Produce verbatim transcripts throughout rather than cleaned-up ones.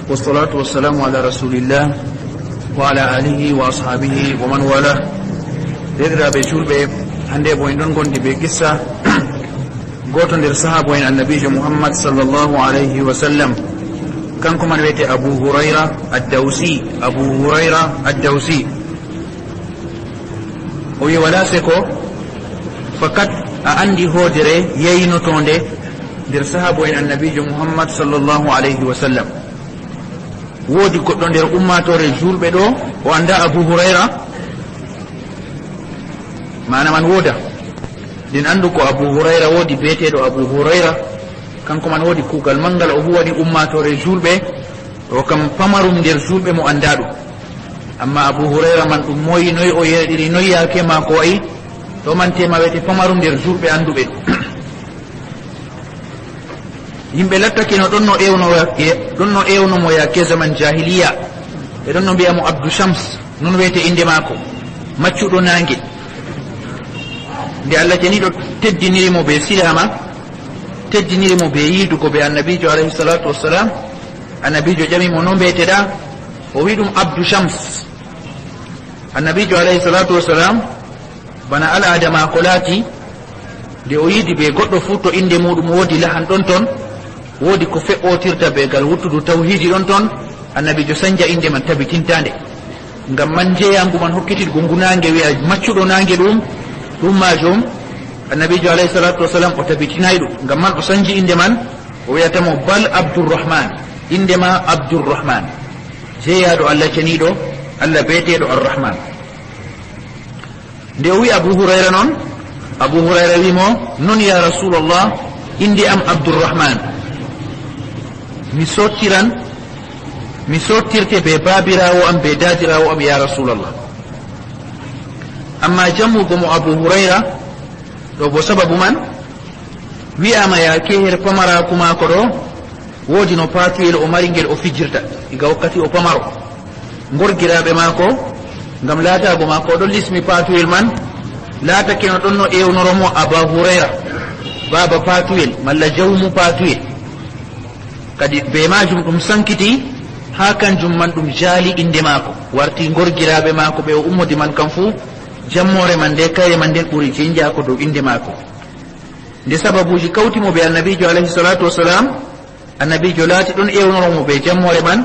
Wassalatu wassalamu ala rasulillah wa ala alihi wa ashabihi wa man wala. Deerɗiraaɓe juulɓe, hannde bo en ɗon ngondi be qissa gooto nder sahaabo en Annabiijo Muhammad sallallahu alayhi wa sallam. Kanko man wiyete Abu Hurayra Ad-Dawsi. Abu Hurayra Ad-Dawsi. O wi wala seko, fakat a anndi hoodere yaynotoonde nder sahaabo en Annabiijo Muhammad sallallahu alayhi wa sallam. Woodi goɗɗo nder ummaatoore juulɓe ɗo o annda Abu Hurayra? Maana man wooda. Nden anndu ko Abu Hurayra woodi, beeteeɗo Abu Hurayra. Kanko man woodi kuugal manngal o huwani ummaatoore juulɓe. O kam pamarum nder juulɓe mo annda ɗum. Amma Abu Hurayra man ɗum moyi noy o yeeɗiri, noy yaake maako wa'i? Ɗo man tema wiyete pamarum nder juulɓe annduɓe ɗum. Yimɓe lattake no ɗon no ewno, ɗon no ewno mo yaake zaman jahiliya. Ɓe ɗon no mbi'a mo Abdu Shams, non wiyete innde maako, maccuɗo naange. Nde Allah ceniiɗo teddiniri mo be silaama, teddiniri mo be yiidugo be Annabiijo alayhi salatu wassalam, Annabiijo ƴami mo, "No mbeeteɗa?" O wi ɗum, "Abdu Shams." Annabiijo alayhi salatu wassalam, bana al'aada maako laati, nde o yiidi be goɗɗo fuu, to innde muuɗum woodi lahan ɗon ton, woodi ko fe'ootirta be gal wuttudu tawhiidi ɗon ton, Annabiijo sanja innde man, tabitintaande. Ngam man, njeyangu man hokkititgo ngu naange, wi'a maccuɗo naange ɗum, ɗum maajum, Annabiijo alayhi salatu wassalam o tabitinaay ɗum. Ngam man, o sanji innde man, o wi'ata mo bal Abdurrahman, innde ma Abdurrahman. Jeyaaɗo Allah ceniiɗo, Allah beeteeɗo Arrahman. Nde o wi Abu Hurayra non, Abu Hurayra wi mo, "Non ya Rasulallah, innde am Abdurrahman. Mi sottiran, mi sottirte be baabiraawo am, be daadiraawo am, ya Rasulallah." Amma jammugo mo Abu Hurayra, ɗo bo sababu man, wi'aama yaake her pamaraaku maako ɗo, woodi no paatuyel o mari ngel o fijirta, iga wakkati o pamaro. Ngorgiraaɓe maako, ngam laataago maako o ɗon lismi paatuyel man, laatake no ɗon no ewnoro mo Aba Hurayra, baaba paatuyel, malla jawmu paatuyel. Kadi be maajum ɗum sankiti, haa kanjum man ɗum jaali innde maako, warti ngorgiraaɓe maako ɓe o ummodi man kam fuu, jammoore man nde kayre man nden ɓuri jinjaako dow innde maako. Nde sababuuji kawti mo be Annabiijo alayhi salatu wassalam, Annabiijo laati ɗon ewnoro mo be jammoore man,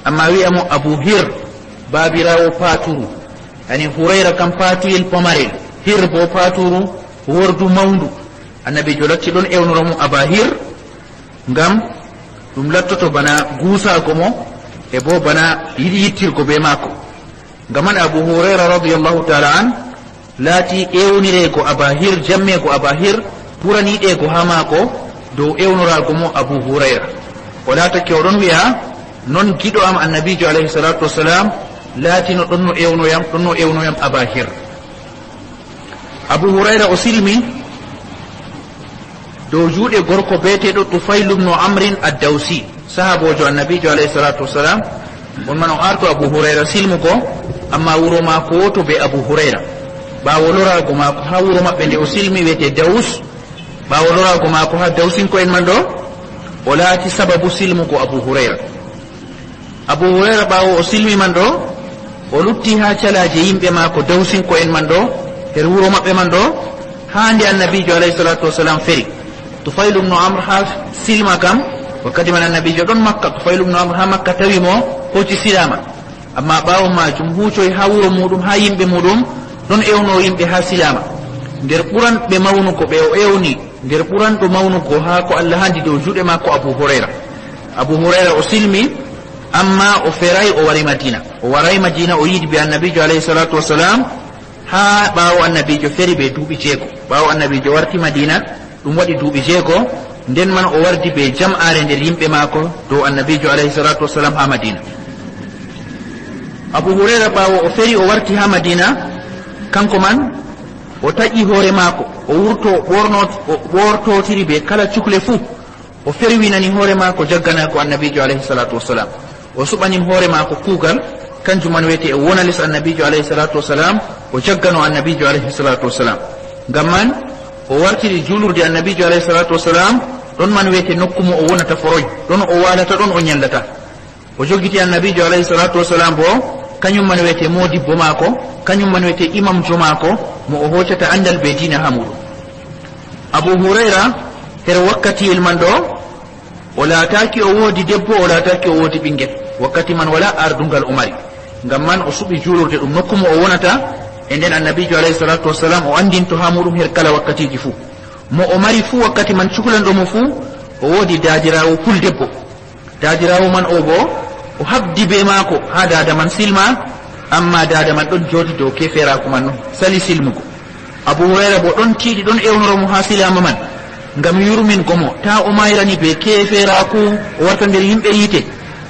amma wi'a mo Abu Hir, baabiraawo paaturu. Yani Hurayra kam paatuyel pamarel, Hir bo paaturu wordu mawndu. Annabiijo latti ɗon ewnoro mo Aba Hir, ngam ɗum lattoto bana guusaago mo, e bo bana yiɗi yittirgo be maako. Ngam man Abu Hurayra radiyallahu ta'ala an laati ewnireego Aba Hir, jammeego Aba Hir, ɓurani yiɗeego haa maako dow ewnoraago mo Abu Hurayra. O laatake o ɗon wi'a, "Non giɗo am Annabiijo alayhi salatu wassalam laatino ɗon no ewnoyam, ɗon no ewnoyam Aba Hir." Abu Hurayra o silmi dow juuɗe gorko beeteeɗo Tufayl ibn Amrin ad-Dawsi, sahaaboojo Annabiijo alayhi salatu wassalam. On man o arto Abu Hurayra silmugo, amma wuro maako wooto be Abu Hurayra. Ɓaawo loraago maako haa wuro maɓɓe nde o silmi wiyete Daws, ɓaawo loraago maako haa Dawsinko'en man ɗo, o laati sababu silmugo Abu Hurayra. Abu Hurayra, ɓaawo o silmi man ɗo, o lutti haa calaaje yimɓe maako, Dawsinko'en man ɗo, her wuro maɓɓe man ɗo, haa nde Annabiijo alayhi salatu wassalam feri. Tufayl ibn Amr haa silma kam, wakkati man Annabiijo ɗon Makka, Tufayl ibn Amr haa Makka tawi mo, hooci silaama. Amma ɓaawo maajum huucoy haa wuro muuɗum, haa yimɓe muuɗum, ɗon ewno yimɓe haa silaama. Nder ɓuranɓe mawnugo ɓe o ewni, nder ɓuranɗo mawnugo haa ko Allah handi dow juuɗe maako Abu Hurayra. Abu Hurayra o silmi, amma o feray o wari Madina. O waray Madina o yiidi be Annabiijo alayhi salatu wassalam haa ɓaawo Annabiijo feri be duuɓi jeego. Ɓaawo Annabiijo warti Madina, ɗum waɗi duuɓi jeego, nden man o wardi be jam'aare nder yimɓe maako dow Annabiijo alayhi salatu wassalam haa Madina. Abu Hurayra, ɓaawo o feri o warti haa Madina, kanko man o taƴi hoore maako, o wurto, o ɓorno, o ɓortotiri be kala cukle fuu. O ferwinani hoore maako jagganaako Annabiijo alayhi salatu wassalam. O suɓani hoore maako kuugal, kanjum man wiyete o wona les Annabiijo alayhi salatu wassalam, o jaggano Annabiijo alayhi salatu wassalam. Ngam man, o wartiri juulurde Annabiijo alayhi salatu wassalam, ɗon man wiyete nokku mo o wonata foroy, ɗon o waalata, ɗon o nyallata. O jogiti Annabiijo alayhi salaatu wasalaam bo, kañum man wiyetee moodibbo maako, kañum man wiyetee imamjo maako, mo o hoocata anndal bee diina haa muuɗum. Abu Hurayra, her wakkatiyel man ɗo, o laataaki o woodi debbo, o laataaki o woodi ɓinngel. Wakkati man walaa ardungal o mari. Ngam man o suɓi juulurde, ɗum nokku mo o wonata. E nden Annabiijo alayhi salaatu wasalaam o anndinto haa muuɗum her kala wakkatiiji fuu. Mo o mari fuu wakkati man cuklanɗo mo fuu, o woodi daadiraawo puldebbo. Daadiraawo man o bo, o habdi bee maako haa daada man silma, ammaa daada man ɗon jooɗi dow keefeeraaku man non, sali silmugo. Abu Hurayra bo ɗon tiiɗi, ɗon ewnoro mo haa silaama man, ngam yurmingo mo, taa o mayrani bee keefeeraaku, o warta nder yimɓe yiite,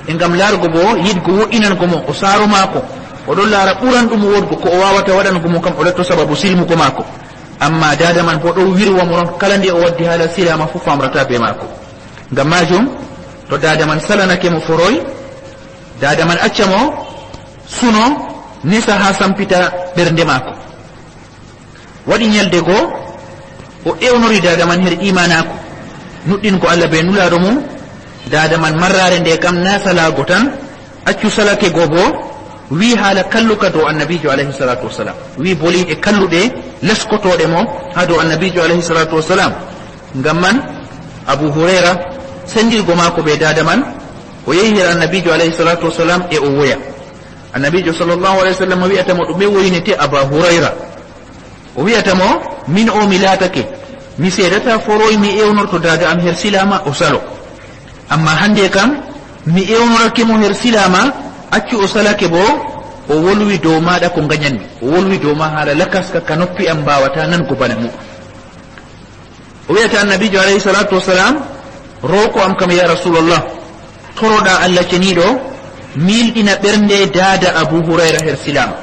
e ngam laarugo bo yiɗgo wo'inango mo o saaro maako, o ɗon laara ɓuran ɗum woɗgo ko o waawata waɗango mo kam, o laatto sababu silmugo maako. Ammaa daada man bo ɗon wirwa mo non, kala nde o waddi haala silaama fuu faamrataa bee maako. Ngam maajum, to daada man salanake mo foroy, daada man acca mo suno, nesa haa sampita ɓernde maako. Waɗi nyalde go, o ewnori daada man her iimaanaaku, nuɗɗingo Allah bee Nulaaɗo mum. Daada man marraare nde kam naa salaago tan, accu salake go bo, wi'i haala kalluka dow Annabiijo alayhi salaatu wasalaam. Wi'i boliiɗe kalluɗe leskotooɗe mo haa dow Annabiijo alayhi salaatu wasalaam. Ngam man, Abu Hurayra, senndirgo maako bee daada man, o yehi her Annabiijo alayhi salaatu wasalaam e o woya. Annabiijo sallallahu alayhi wa sallam wi'ata mo, "Ɗume woynete Aba Hurayra?" O wi'ata mo, "Min o mi laatake, mi seedataa foroy mi ewnorto daada am her silaama o salo. Ammaa hannde kam, mi ewnorake mo her silaama, accu o salake bo, o wolwi dow maaɗa ko nganyanmi. O wolwi dow ma haala lakaska ka noppi am mbaawataa nango bana muuɗum." O wi'ata Annabiijo alayhi salaatu wasalaam, "Rooko am kam, ya Rasuulallah, toroɗa Allah Ceniiɗo, miilɗina ɓernde daada Abu Hurayra her silaama.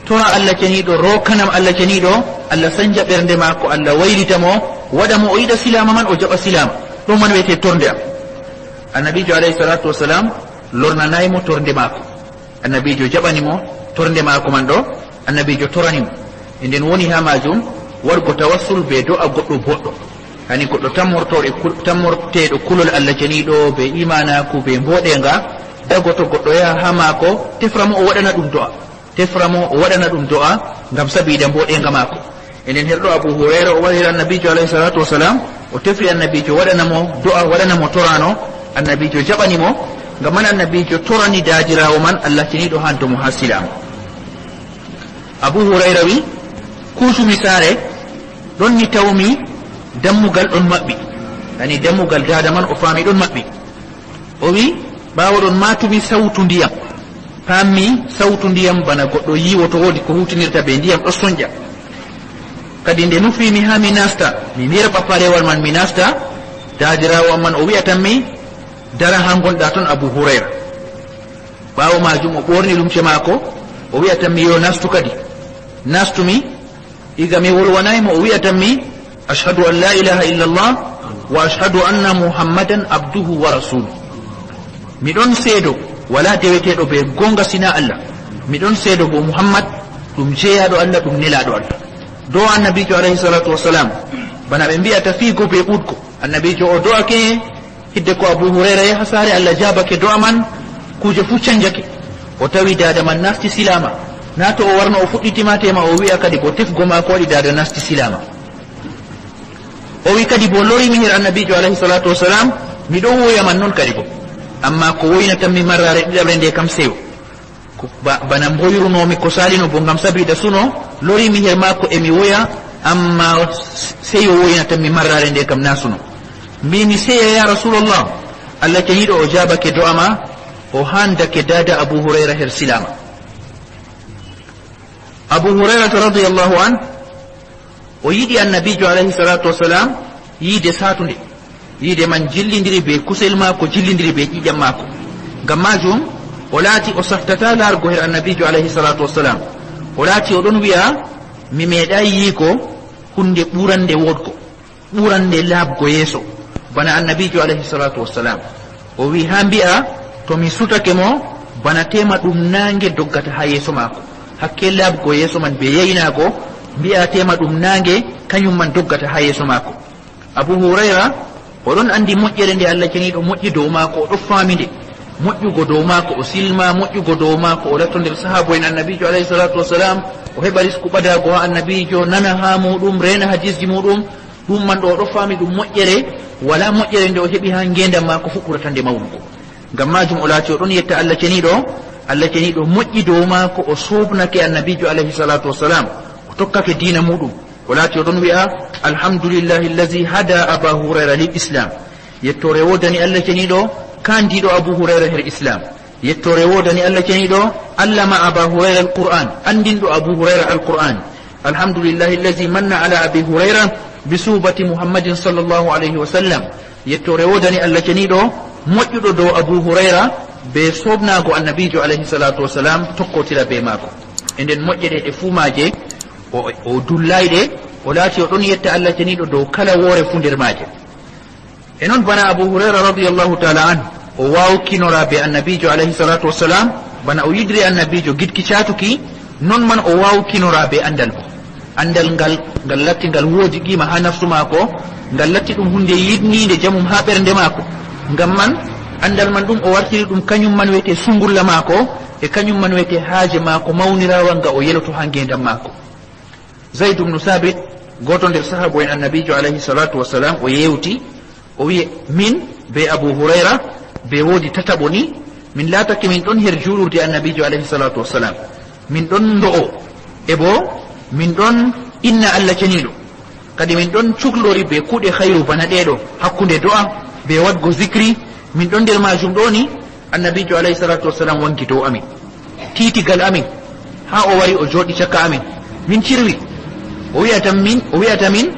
Tora Allah Ceniiɗo, rookanam Allah Ceniiɗo, Allah sanja ɓernde maako, Allah waylita mo, waɗa mo o yiɗa silaama man, o jaɓa silaama. Ɗum man wi'etee tornde am." Annabiijo alayhi salaatu wasalaam lornanaay mo tornde maako. Annabiijo jaɓani mo tornde maako man ɗo, Annabiijo torani mo. E nden woni haa maajum waɗgo tawassul bee do'a goɗɗo boɗɗo. Hani goɗɗo tammortooɗe kul-, tammorteeɗo kulol Allah Ceniiɗo bee iimaanaaku bee mbooɗeeŋga, dagoto goɗɗo yaha haa maako, tefra mo o waɗana ɗum do'a. Tefra mo o waɗana ɗum do'a ngam sabiida mbooɗeeŋga maako. E nden her ɗo Abu Hurayra o wari her Annabiijo alayhi salaatu wasalaam, o tefri Annabiijo waɗana mo do'a, waɗana mo torano. Annabiijo jaɓani mo, ngam man Annabiijo torani daadiraawo man Allah Ceniiɗo haanto mo haa silaama. Abu Hurayra wi, "Kuusumi saare, ɗon mi tawmi dammugal ɗon maɓɓi." Yani dammugal daada man o faami ɗon maɓɓi. O wi, "Ɓaawo ɗon maatumi sawtu ndiyam. Paammi sawtu ndiyam bana goɗɗo yiiwoto, woodi ko huutinirta bee ndiyam ɗo sonƴa. Kadi nde nufimi haa mi nasta, mi mirɓa parewal man mi nasta, daadiraawo am man o wi'atammi, 'Dara haa ngonɗa ton, Abu Hurayra.' Ɓaawo maajum o ɓorni lumce maako, o wi'atammi, 'Yo nastu kadi.' Nastumi, iga mi wolwanaay mo, o wi'atammi, 'Ashhadu an la ilaha illallah wa ashhadu anna Muhammadan abduhu wa rasuluh.' Mi ɗon seedo, walaa deweteeɗo bee goonga sinaa Allah. Mi ɗon seedo bo Muhammad ɗum jeyaaɗo Allah, ɗum nelaaɗo Allah." Do'a Annabiijo alayhi salaatu wasalaam, bana ɓe mbi'ata fiigo bee ɓuuɗgo. Annabiijo o do'ake, hidde ko Abu Hurayra yaha saare, Allah jaabake do'a man, kuuje fuu canjake. O tawi daada man nasti silaama. Naa to o warno o fuɗɗiti ma teema o wi'a kadi bo tefgo maako waɗi daada nasti silaama. O wi kadi bo, "Lorimi her Annabiijo alayhi salaatu wasalaam, mi ɗon woya man non kadi bo. Ammaa ko woynatammi marraare ɗiɗaɓre nde kam seyo. Ko ba-, bana mboyrunoomi ko saalino bo ngam sabiida suno, lorimi her maako e mi woya, ammaa seyo woynatammi marraare nde kam naa suno." Mbi'mi, "Seya ya Rasuulallah." Allah Ceniiɗo o jaabake do'a ma, o handake daada Abu Hurayra her silaama. Abu Hurayrata radiyallahu anhu, o yiɗi Annabiijo alayhi salaatu wasalaam yiide saatunde. Yiide man jillindiri bee kusel maako, jillindiri bee ƴiiƴam maako. Ngam maajum, o laati o saftataa laargo her Annabiijo alayhi salaatu wasalaam. O laati o ɗon wi'a, "Mi meeɗaay yi'go huunde ɓurannde woɗgo, ɓurannde laaɓgo yeeso, bana Annabiijo alayhi salaatu wasalaam." O wi'i, "Haa mbi'a to mi sutake mo, bana teema ɗum naange doggata haa yeeso maako. Hakke laaɓgo yeeso man bee yaynaago, mbi'a teema ɗum naange, kanyum man doggata haa yeeso maako." Abu Hurayra, o ɗon anndi moƴƴere nde Allah Ceniiɗo moƴƴi dow maako, o ɗon faami nde. Moƴƴugo dow maako, o silma, moƴƴugo dow maako, o latto nder sahaabo'en Annabiijo alayhi salaatu wassalam, o heɓa risku ɓadaago haa Annabiijo, nana haa muuɗum, reena hadiisji muuɗum, ɗum man ɗo o ɗo faami ɗum moƴƴere, walaa moƴƴere nde o heɓi haa ngeendam maako fuɗɗurata nde mawnugo. Ngam maajum o laati o ɗon yetta Allah Ceniiɗo, Allah Ceniiɗo moƴƴi dow maako, o sooɓnake Annabiijo alayhi salaatu wassalam, o tokkake diina muuɗum. O laati o ɗon wi'a, "Alhamdulillahi allazi hada Aba Hurayra lil Islam." Yettoore woodani Allah Ceniiɗo, kaandiiɗo Abu Hurayra her Islam. Yettoore woodani Allah Ceniiɗo, allama Aba Hurayra al-Qur'an, anndinɗo Abu Hurayra al-Qur'an. "Alhamdulillahi allazi manna ala Abi Hurayra bi suhbati Muhammadin sallallahu alayhi wa sallam." Yettoore woodani Allah Ceniiɗo, moƴƴuɗo dow Abu Hurayra be sooɓnaago Annabiijo alayhi salaatu wassalam, tokkotira be maako. E nden moƴƴe ɗe, ɗe fuu maaje, o, o dullaay ɗe, o laati o ɗon yetta Allah Ceniiɗo dow kala woore fuu nder maaje. E non bana Abu Hurayra radiyallahu ta'ala an, o waawkinora be Annabiijo alayhi salaatu wassalam, bana o yiɗri Annabiijo giɗki caatuki, non man o waawkinora be andal bo. Andal ngal, ngal latti ngal woodi qiima haa nafsu maako, ngal latti ɗum huunde yiɗniinde jamum haa ɓernde maako. Ngam man, andal man ɗum o wartiri ɗum kanyum man wiyete sungulla maako, e kanyum man wiyete haaje maako mawniraawa nga o yeloto haa ngeendam maako. Zayd ibn Sabit, gooto nder sahaabo'en Annabiijo alayhi salaatu wassalam, o yeewti, o wi'i, "Min be Abu Hurayra be woodi tataɓo ni, min laatake min ɗon her juulurde Annabiijo alayhi salaatu wassalam. Min ɗon ndo'o, e bo min ɗon inna Allah Ceniiɗo. Kadi min ɗon cuklori be kuuɗe khayru bana ɗeeɗo, hakkunde do'a be waɗgo zikri, min ɗon nder maajum ɗo ni." Annabiijo alayhi salaatu wassalam wangi dow amin, tiiti gal amin, haa o wari o jooɗi caka amin. Min cirwi. O wi'ata min, o wi'ata min,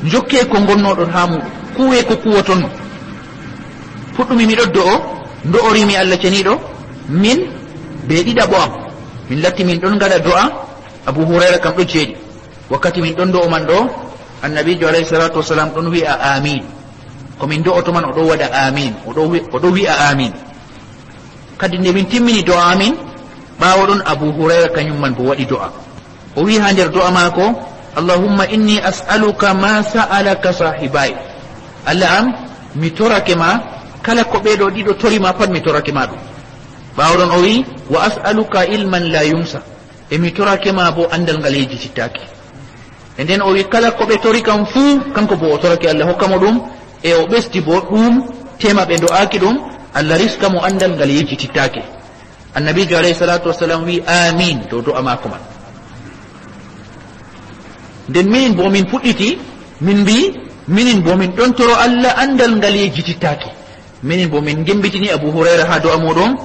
"Njokke ko ngonnoɗon haa muuɗum, kuwe ko kuwoton." Fuɗɗumi mi ɗon do'o, ndo'orimi Allah Ceniiɗo, min be ɗiɗaɓo am. Min latti min ɗon ngaɗa do'a, Abu Hurayra kam ɗo jeeɗi. Wakkati min ɗon do'o man ɗo, Annabiijo alayhi salaatu wassalam ɗon wi'a, "Amin." Ko min do'oto man, o ɗon waɗa amin, o ɗon wi-, o ɗon wi'a amin. Kadi nde min timmini do'a amin, ɓaawo ɗon Abu Hurayra kanyum man bo waɗi do'a. O wi'i haa nder do'a maako, "Allahumma inni as'aluka ma sa'alaka sahibay." Allah am, mi torake ma kala ko ɓeeɗo ɗiɗo tori ma pat, mi torake ma ɗum. Ɓaawo ɗon o wi'i, "Wa as'aluka ilman la yunsa." E mi torake ma bo andal ngal yejjitittaake. E nden o wi kala ko ɓe tori kam fuu, kanko bo o torake Allah hokka mo ɗum, e o ɓesdi bo ɗum tema ɓe ndo'aaki ɗum, Allah riska mo andal ngal yejjitittaake. Annabiijo alayhi salaatu wassalam wi amin dow do'a maako man. Nden minin bo min puɗɗiti, min mbi, minin bo min ɗon toro Allah andal ngal yejjitittaake. Minin bo min ngembitini Abu Hurayra haa do'a muuɗum.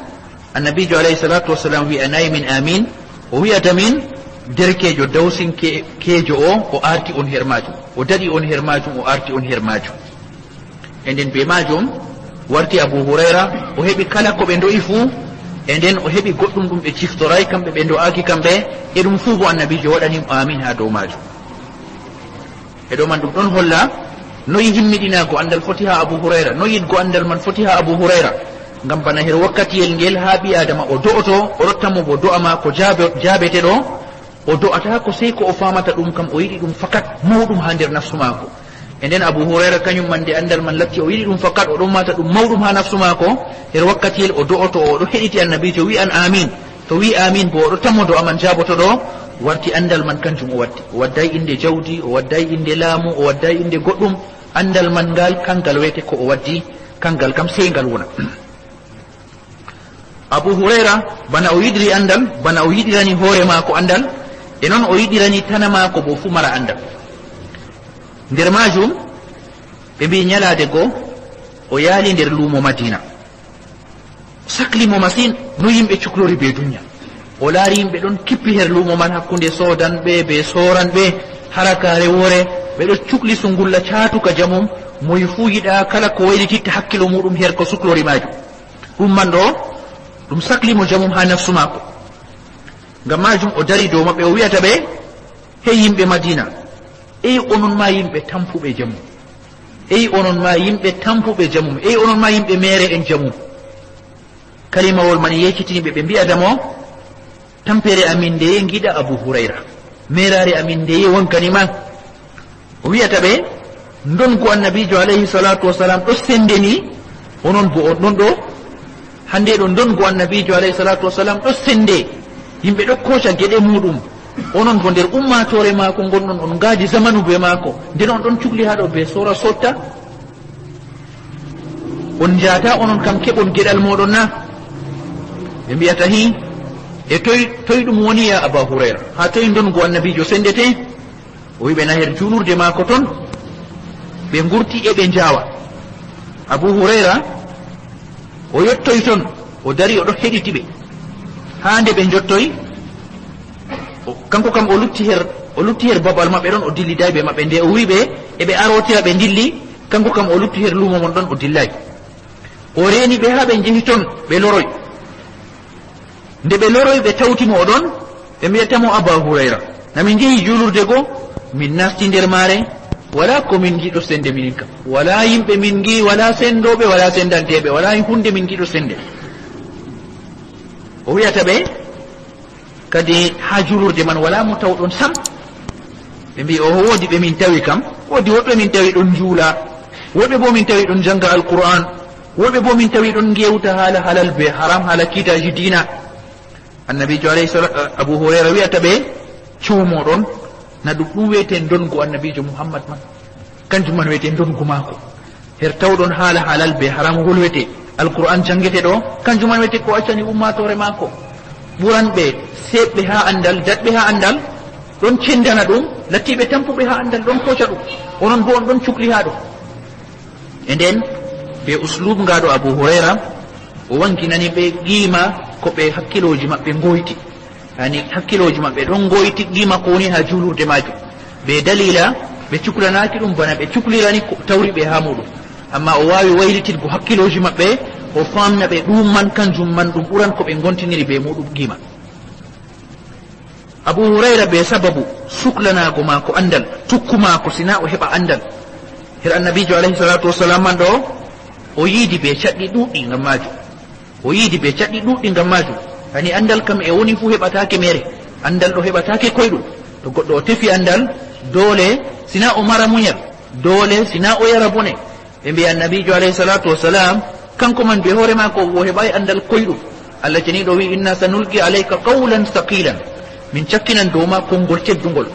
Annabiijo alayhi salaatu wassalam wi'anaay min amin. O wi'ata min, derkeejo dawsinkeejo o, o arti on her maajum. O daɗi on her maajum, o arti on her maajum. E nden bee maajum, warti Abu Hurayra, o heɓi kala ko ɓe ndo'i fuu. E nden o heɓi goɗɗum ɗum ɓe ciftoraay, kamɓe ɓe ndo'aaki kamɓe. E ɗum fuu bo Annabiijo waɗani mo amin haa dow maajum. E ɗo man ɗum ɗon holla noyi himmiɗinaago andal foti haa Abu Hurayra, noyi yiɗgo andal man foti haa Abu Hurayra. Ngam bana her wakkatiyel ngel haa ɓii Aadama o do'oto, o rotta mo bo do'a maako jaabe-, jaabeteɗo, o do'ataako sey ko o faamata ɗum kam, o yiɗi ɗum fakat mawɗum haa nder nafsu maako. E nden Abu Hurayra kanyum man nde andal man latti o yiɗi ɗum fakat, o ɗon maata ɗum mawɗum haa nafsu maako, her wakkatiyel o do'oto, o ɗo heɗiti Annabiijo wi'an amin. To wi'i amin bo, o ɗo tammo do'a man jaaboto ɗo, warti andal man kanjum o waddi. O wadday innde jawdi, o wadday innde laamu, o wadday innde goɗɗum. Andal man ngal, kangal wete ko o waddi, kangal kam sey ngal wona. Abu Hurayra, bana o yiɗiri andal, bana o yiɗirani hoore maako andal, e non o yiɗirani tana maako bo fu mara andal. Nder maajum, ɓe mbi'i nyalaade go, o yaali nder luumo Madina. Sakli mo masin no yimɓe cuklori be dunya. O laari yimɓe ɗon kippi her luumo man, hakkunde soodanɓe be sooranɓe, harakaare woore, ɓe ɗo cukli sungulla caatuka jamum, moy fuu yiɗa kala ko waylititta hakkilo muuɗum her ko suklori maajum. Ɗum man ɗo, ɗum sakli mo jamum haa nafsu maako. Ngam maajum o dari dow maɓɓe, o wi'ata ɓe, "Hey yimɓe Madina, ey onon ma yimɓe tampuɓe jamum. Ey onon ma yimɓe tampuɓe jamum. Ey onon ma yimɓe meere'en jamum." Kalimawol man yeccitini ɓe, ɓe mbi'ata mo, "Tampere amin ndeye ngiɗa Abu Hurayra? Meeraare amin ndeye wonkani ma?" O wi'ata ɓe, "Ndongu Annabiijo alayhi salaatu wassalam ɗo sendeni, Onon bo on ɗon ɗo, hande ɗon ndongu Annabiijo alayhi salaatu wassalam ɗo sende, yimɓe ɗo kooca geɗe muuɗum. Onon bo nder ummaatoore maako ngonɗon, on ngaaji zamanu be maako, nden on ɗon cukli haa ɗo be soora sotta. On njaata onon kam keɓon geɗal mooɗon na? Ɓe mbi'ata hi, e toy, toy ɗum woni ya Aba Hurayra? Haa toy ndongu Annabiijo sendete? O wi'i ɓe na her juulurde maako ton, ɓe ngurti e ɓe njaawa. Abu Hurayra, o yottoy ton, o dari o ɗo heɗiti ɓe. Haa nde ɓe njottoy, o, kanko kam o lutti her, o lutti her babal maɓɓe ɗon, o dilliday be maɓɓe. Nde o wi'i ɓe, e ɓe arootira ɓe ndilli, kanko kam o lutti her luumo mon ɗon, o dillay. O reeni ɓe haa ɓe njehi ton, ɓe loroy. Nde ɓe loroy ɓe tawti mo o ɗon, ɓe mbi'ata mo, Aba Hurayra, na min njehi juulurde go, min nasti nder maare, walaa ko min ngiɗo sende minin kam. Walaa yimɓe min ngi, walaa sendooɓe, walaa sendanteeɓe, walaa hunde min ngiɗo sende. O wi'ata ɓe, kadi haa juulurde man walaa mo tawɗon sam? Ɓe mbi'i, oho, woodi ɓe min tawi kam, woodi woɗɓe min tawi ɗon njuula, woɗɓe bo min tawi ɗon janga Alqur'aan, woɗɓe bo min tawi ɗon ngewta haala halal be haram, haala kiitaaji diina. Annabiijo alayhi sala-, Abu Hurayra wi'ata ɓe, coomoɗon, na ɗum, ɗum wiyetee ndongu Annabiijo Muhammad man. Kanjum man wiyetee ndongu maako. Her tawɗon haala halal be haram wolwete, Alqur'aan jangete ɗo, kanjum man wiyetee ko accani ummaatoore maako. Ɓuran ɓe seeɓɓe haa andal, daɗɓe haa andal, ɗon cendana ɗum, lattiiɓe tampuɓe haa andal, ɗon kooca ɗum. Onon bo on ɗon cukli haa ɗo. E nden, be uslub ngaaɗo Abu Hurayra, o wanginani ɓe qiima ko ɓe hakkilooji maɓɓe ngoyti. Yani, hakkilooji maɓɓe ɗon ngoyti qiima ko woni haa juulurde maajum. Be daliila, ɓe cuklanaaki ɗum bana ɓe cuklirani ko tawri ɓe haa muuɗum. Amma o waawi waylitidgo hakkilooji maɓɓe, o faamna ɓe ɗum man, kanjum man ɗum ɓuran ko ɓe ngontiniri be muuɗum qiima. Abu Hurayra, be sababu suklanaago maako andal, tukku maako, sina o heɓa andal. Her Annabiijo alayhi salaatu wassalam man ɗo, o yiidi be caɗɗi ɗuuɗɗi ngam maajum. O yiidi be caɗɗi ɗuuɗɗi ngam maajum. Hani andal kam e woni fuu heɓataake mere. Andal ɗo heɓataake koyɗum. To goɗɗo o tefi andal, doole sina o mara munyal. Doole sina o yara bone. Ɓe mbi'i Annabiijo alayhi salaatu wassalam, kanko man be hoore maako o heɓaay andal koyɗum. Allah ceniiɗo wi'i, "Inna sanulqi alayka qawlan saqilan." Min cakkinan dow ma konngol teddungol.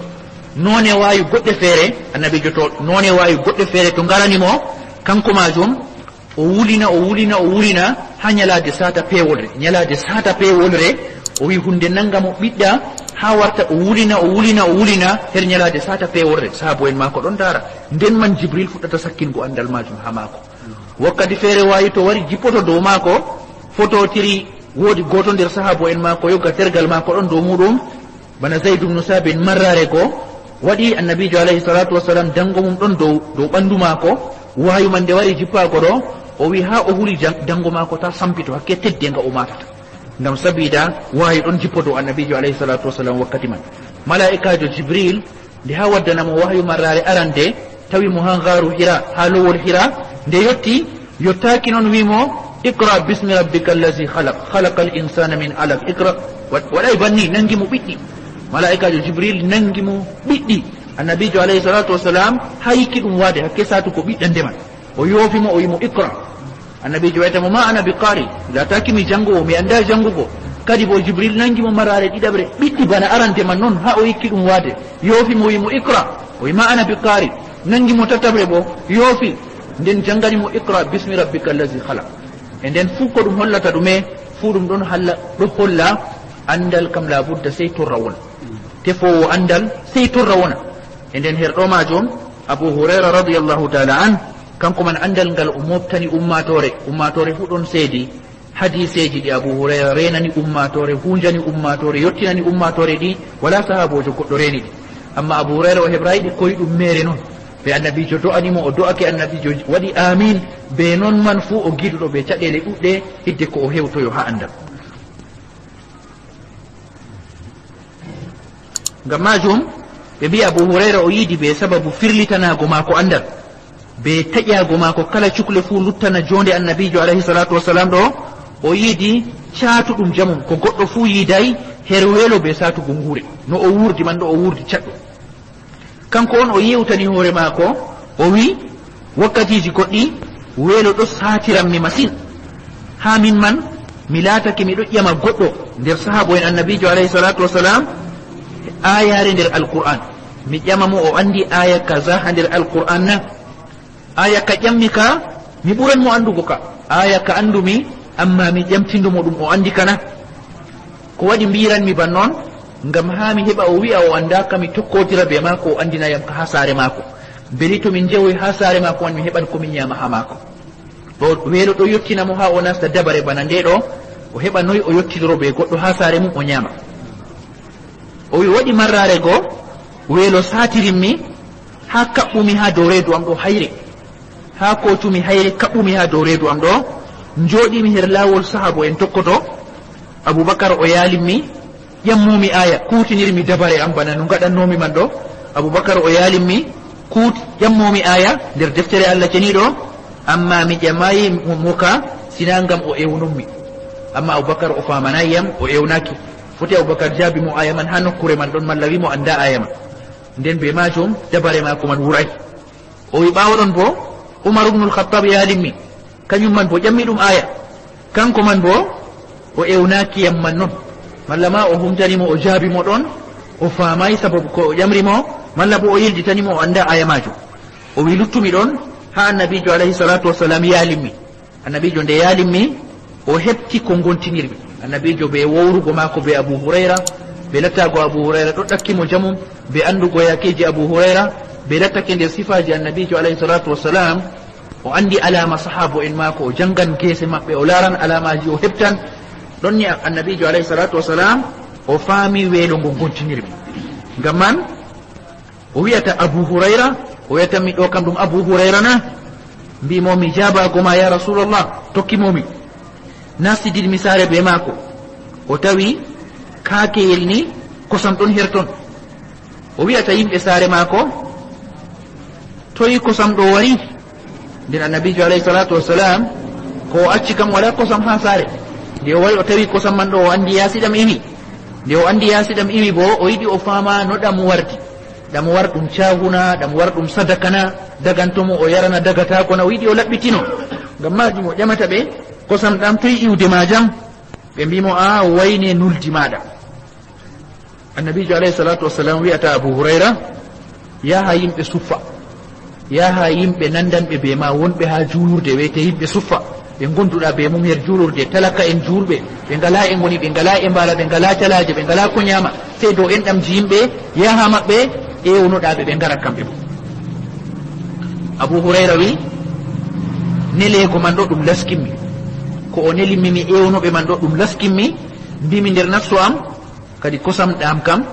Noone waawi goɗɗe feere, Annabiijo to, noone waawi goɗɗe feere to ngarani mo, kanko maajum, o wulina, o wulina, o wulina, haa nyalaade saata peewolre. Nyalaade saata peewolre, o wi'i hunde nanga mo ɓiɗɗa, haa warta o wulina, o wulina, o wulina, her nyalaade saata peewolre. Sahaabo'en maako ɗon ndaara. Nden man Jibril fuɗɗata sakkingo andal maajum haa maako. Wakkati feere waawi to wari jippoto dow maako, fototiri, woodi gooto nder sahaabo'en maako, yogga tergal maako ɗon dow muuɗum, bana Zayd ibn Sabit marraare go waɗi, Annabiijo alayhi salaatu wassalam, dango mum ɗon dow, dow ɓandu maako, wahayu man nde wari jippaago ɗo, o wi'i haa o huli jan-, dango maako ta sampito, hakke teddeenga o maatata. Ngam sabiida wahayu ɗon jippo dow Annabiijo alayhi salaatu wassalam wakkati man. Malaa'ikaajo Jibril, nde haa waddana mo wahayu marraare arande, tawi mo haa ngaaru Hira, haa lowol Hira, nde yotti, yottaaki non wi'i mo, "Iqra bismi rabbika allazi khalaq, khalaqal insana min alaq, iqra." Wa-, waɗay banni, nangi mo ɓiɗɗi. Malaa'ikaajo Jibril nangi mo ɓiɗɗi. Annabiijo alayhi salaatu wassalam, haa yikki ɗum waade, hakke saatu ko ɓiɗɗa ndeman. O yoofi mo, o wi'i mo, "Iqra." Annabiijo wayta mo, "Ma ana bi qari." Laataaki mi janngoowo, mi anndaa janngugo. Kadi bo Jibril nangi mo maraare ɗiɗaɓre, ɓiɗɗi bana arante man non, haa o yikki ɗum waade. Yoofi mo, wi'i mo, "Iqra." O wi'i, "Ma ana bi qari." Nangi mo tataɓre bo, yoofi. Nden janngani mo, "Iqra bismi rabbika allazi khalaq." E nden fuu ko ɗum hollata ɗume, fuu ɗum ɗon halla, ɗo holla anndal kam laabudda sey torra wona. Tefoowo anndal sey torra wona. E nden her ɗo maajum, Abu Hurayra radiyallahu ta'ala an, kanko man anndal ngal o mooɓtani ummaatoore, ummaatoore fuu ɗon seedi hadiiseeji ɗi Abu Hurayra reenani ummaatoore, huunjani ummaatoore, yottinani ummaatoore ɗi, walaa sahaaboojo goɗɗo reeni ɗi. Amma Abu Hurayra o heɓraay ɗi koyɗum meere non. Be Annabiijo do'ani mo, o do'ake, Annabiijo waɗi aamin, be non man fuu o giduɗo be caɗeele ɗuɗɗe, hidde ko o hewtoyo haa anndal. Ngam maajum, ɓe mbi'i Abu Hurayra o yiidi be sababu firlitanaago maako anndal, be taƴaago maako kala cukle fuu luttana joonde Annabiijo alayhi salaatu wassalam ɗo, o yiidi caatuɗum jamum, ko goɗɗo fuu yiiday her weelo be saatugo nguure, no o wuurdi man, no o wuurdi caɗɗum. Kanko on o yewtani hoore maako, o wi'i, wakkatiiji goɗɗi, Weelo ɗo saatiran mi masin. Haa min man, mi laatake miɗo ƴama goɗɗo nder sahaabo en Annabiijo alayhi salaatu wasalaam aayaare nder Alqur'aan. Mi ƴama mo o anndi aaya kaza haa nder Alqur'aan na? Aaya ka ƴammi ka, mi ɓuran mo anndugo ka. Aaya ka anndumi, ammaa mi ƴamtindo mo ɗum o anndi ka na? Ko waɗi mbiiranmi ban non? Ngam haa mi heɓa o wi'a o anndaa ka, mi tokkootira bee maako, o anndina yam ka haa saare maako. Beli to min njewoyi haa saare maako man, mi heɓan ko min nyaama haa maako. Ɗo weelo ɗo yottina mo haa o nasta dabare bana nde ɗo, o heɓa noy o yottidoro bee goɗɗo haa saare mum o nyaama. O wi waɗi marraare go, weelo saatirimmi, haa kaɓɓumi haa dow reedu am ɗo hayre. Haa kootumi hayre kaɓɓumi haa dow reedu am ɗo, njooɗimi her laawol sahaabo en tokkoto. Abubakar o yaalimmi, ƴammumi aaya, kuutinirmi dabare am bana no ngaɗannoomi man ɗo. Abubakar o yaalimmi, kuut-, ƴammumi aaya nder deftere Allah ceniiɗo, ammaa mi ƴamayi mo, mo ka, sinaa ngam o ewnummi. Ammaa Abubakar o faamanayi yam, o ewnaaki. Foti Abubakar jaabi mo aaya man haa nokkuure man ɗon, malla wi mo anndaa aaya man. Nden bee maajum, dabare maako man wuray. O wi ɓaawo ɗon boo, Umar ibnul Khattab yaalimmi, kanyum man boo ƴammi ɗum aaya. Kaŋko man boo, o ewnaaki yam man non. Malla ma o humtani mo, o jaabi mo ɗon, o faamaay sababu ko o ƴamri mo, malla boo o yilditani mo, o anndaa aaya maajum. O wi luttumi ɗon, haa Annabiijo alayhi salaatu wasalaam yaalimmi. Annabiijo nde yaalimmi, o heɓti ko ngontinirmi. Annabiijo bee wowrugo maako bee Abu Hurayra, bee lattaago Abu Hurayra ɗo ɗakki mo jamum, bee anndugo yaakeeji Abu Hurayra, bee lattake nder sifaaji Annabiijo alayhi salaatu wasalaam, o anndi alaama sahaabo en maako, o janngan geese maɓɓe, o laaran alaamaaji, o heɓtan. Ɗon ni Annabiijo alayhi salaatu wasalaam, o faami weelo ngo ngontinirmi. Ngam man, o wi'ata Abu Hurayra, o wi'ata mi ɗo kam ɗum Abu Hurayra na? Mbi mo mi jaabaago ma ya Rasulallah, tokki mo mi. Nastidirmi saare bee maako. O tawi kaakeyel ni kosam ɗon her ton. O wi'ata yimɓe saare maako, toy kosam ɗo wari? Nden Annabiijo alayhi salaatu wasalaam, ko o acci kam walaa kosam haa saare. Nde o wari o tawi kosam man ɗo, o anndi yaasi ɗam iwi. Nde o anndi yaasi ɗam iwi boo, o yiɗi o faama no ɗam wardi. Ɗam war ɗum caahuna, ɗam war ɗum sadaka na, daganto mo o yarana dagataako na, o yiɗi o laɓɓitino. Ngam maajum o ƴamata ɓe, kosam ɗam toy iwde maajam? Ɓe mbi mo, a wayne nuldi maaɗa. Annabiijo alayhi salaatu wasalaam wi'ata Abu Hurayra, yaha yimɓe suffa. Yaha yimɓe nandanɓe bee ma wonɓe haa juulurde, wi'ete yimɓe suffa. Ɓe ngonduɗa bee mum her juulurde, talaka en juulɓe. Ɓe ngalaa e ngoni, ɓe ngalaa e mbaala, ɓe ngalaa calaaje, ɓe ngalaa ko nyaama. Sey dow enɗamji yimɓe, yaha maɓɓe, ewnoɗa ɓe, ɓe ngara kamɓe boo. Abu Hurayra wi, neleego man ɗo ɗum laskimmi. Ko o nelimmi mi ewnoɓe man ɗo ɗum laskimmi, mbimi nder nafsu am, kadi kosam ɗam kam,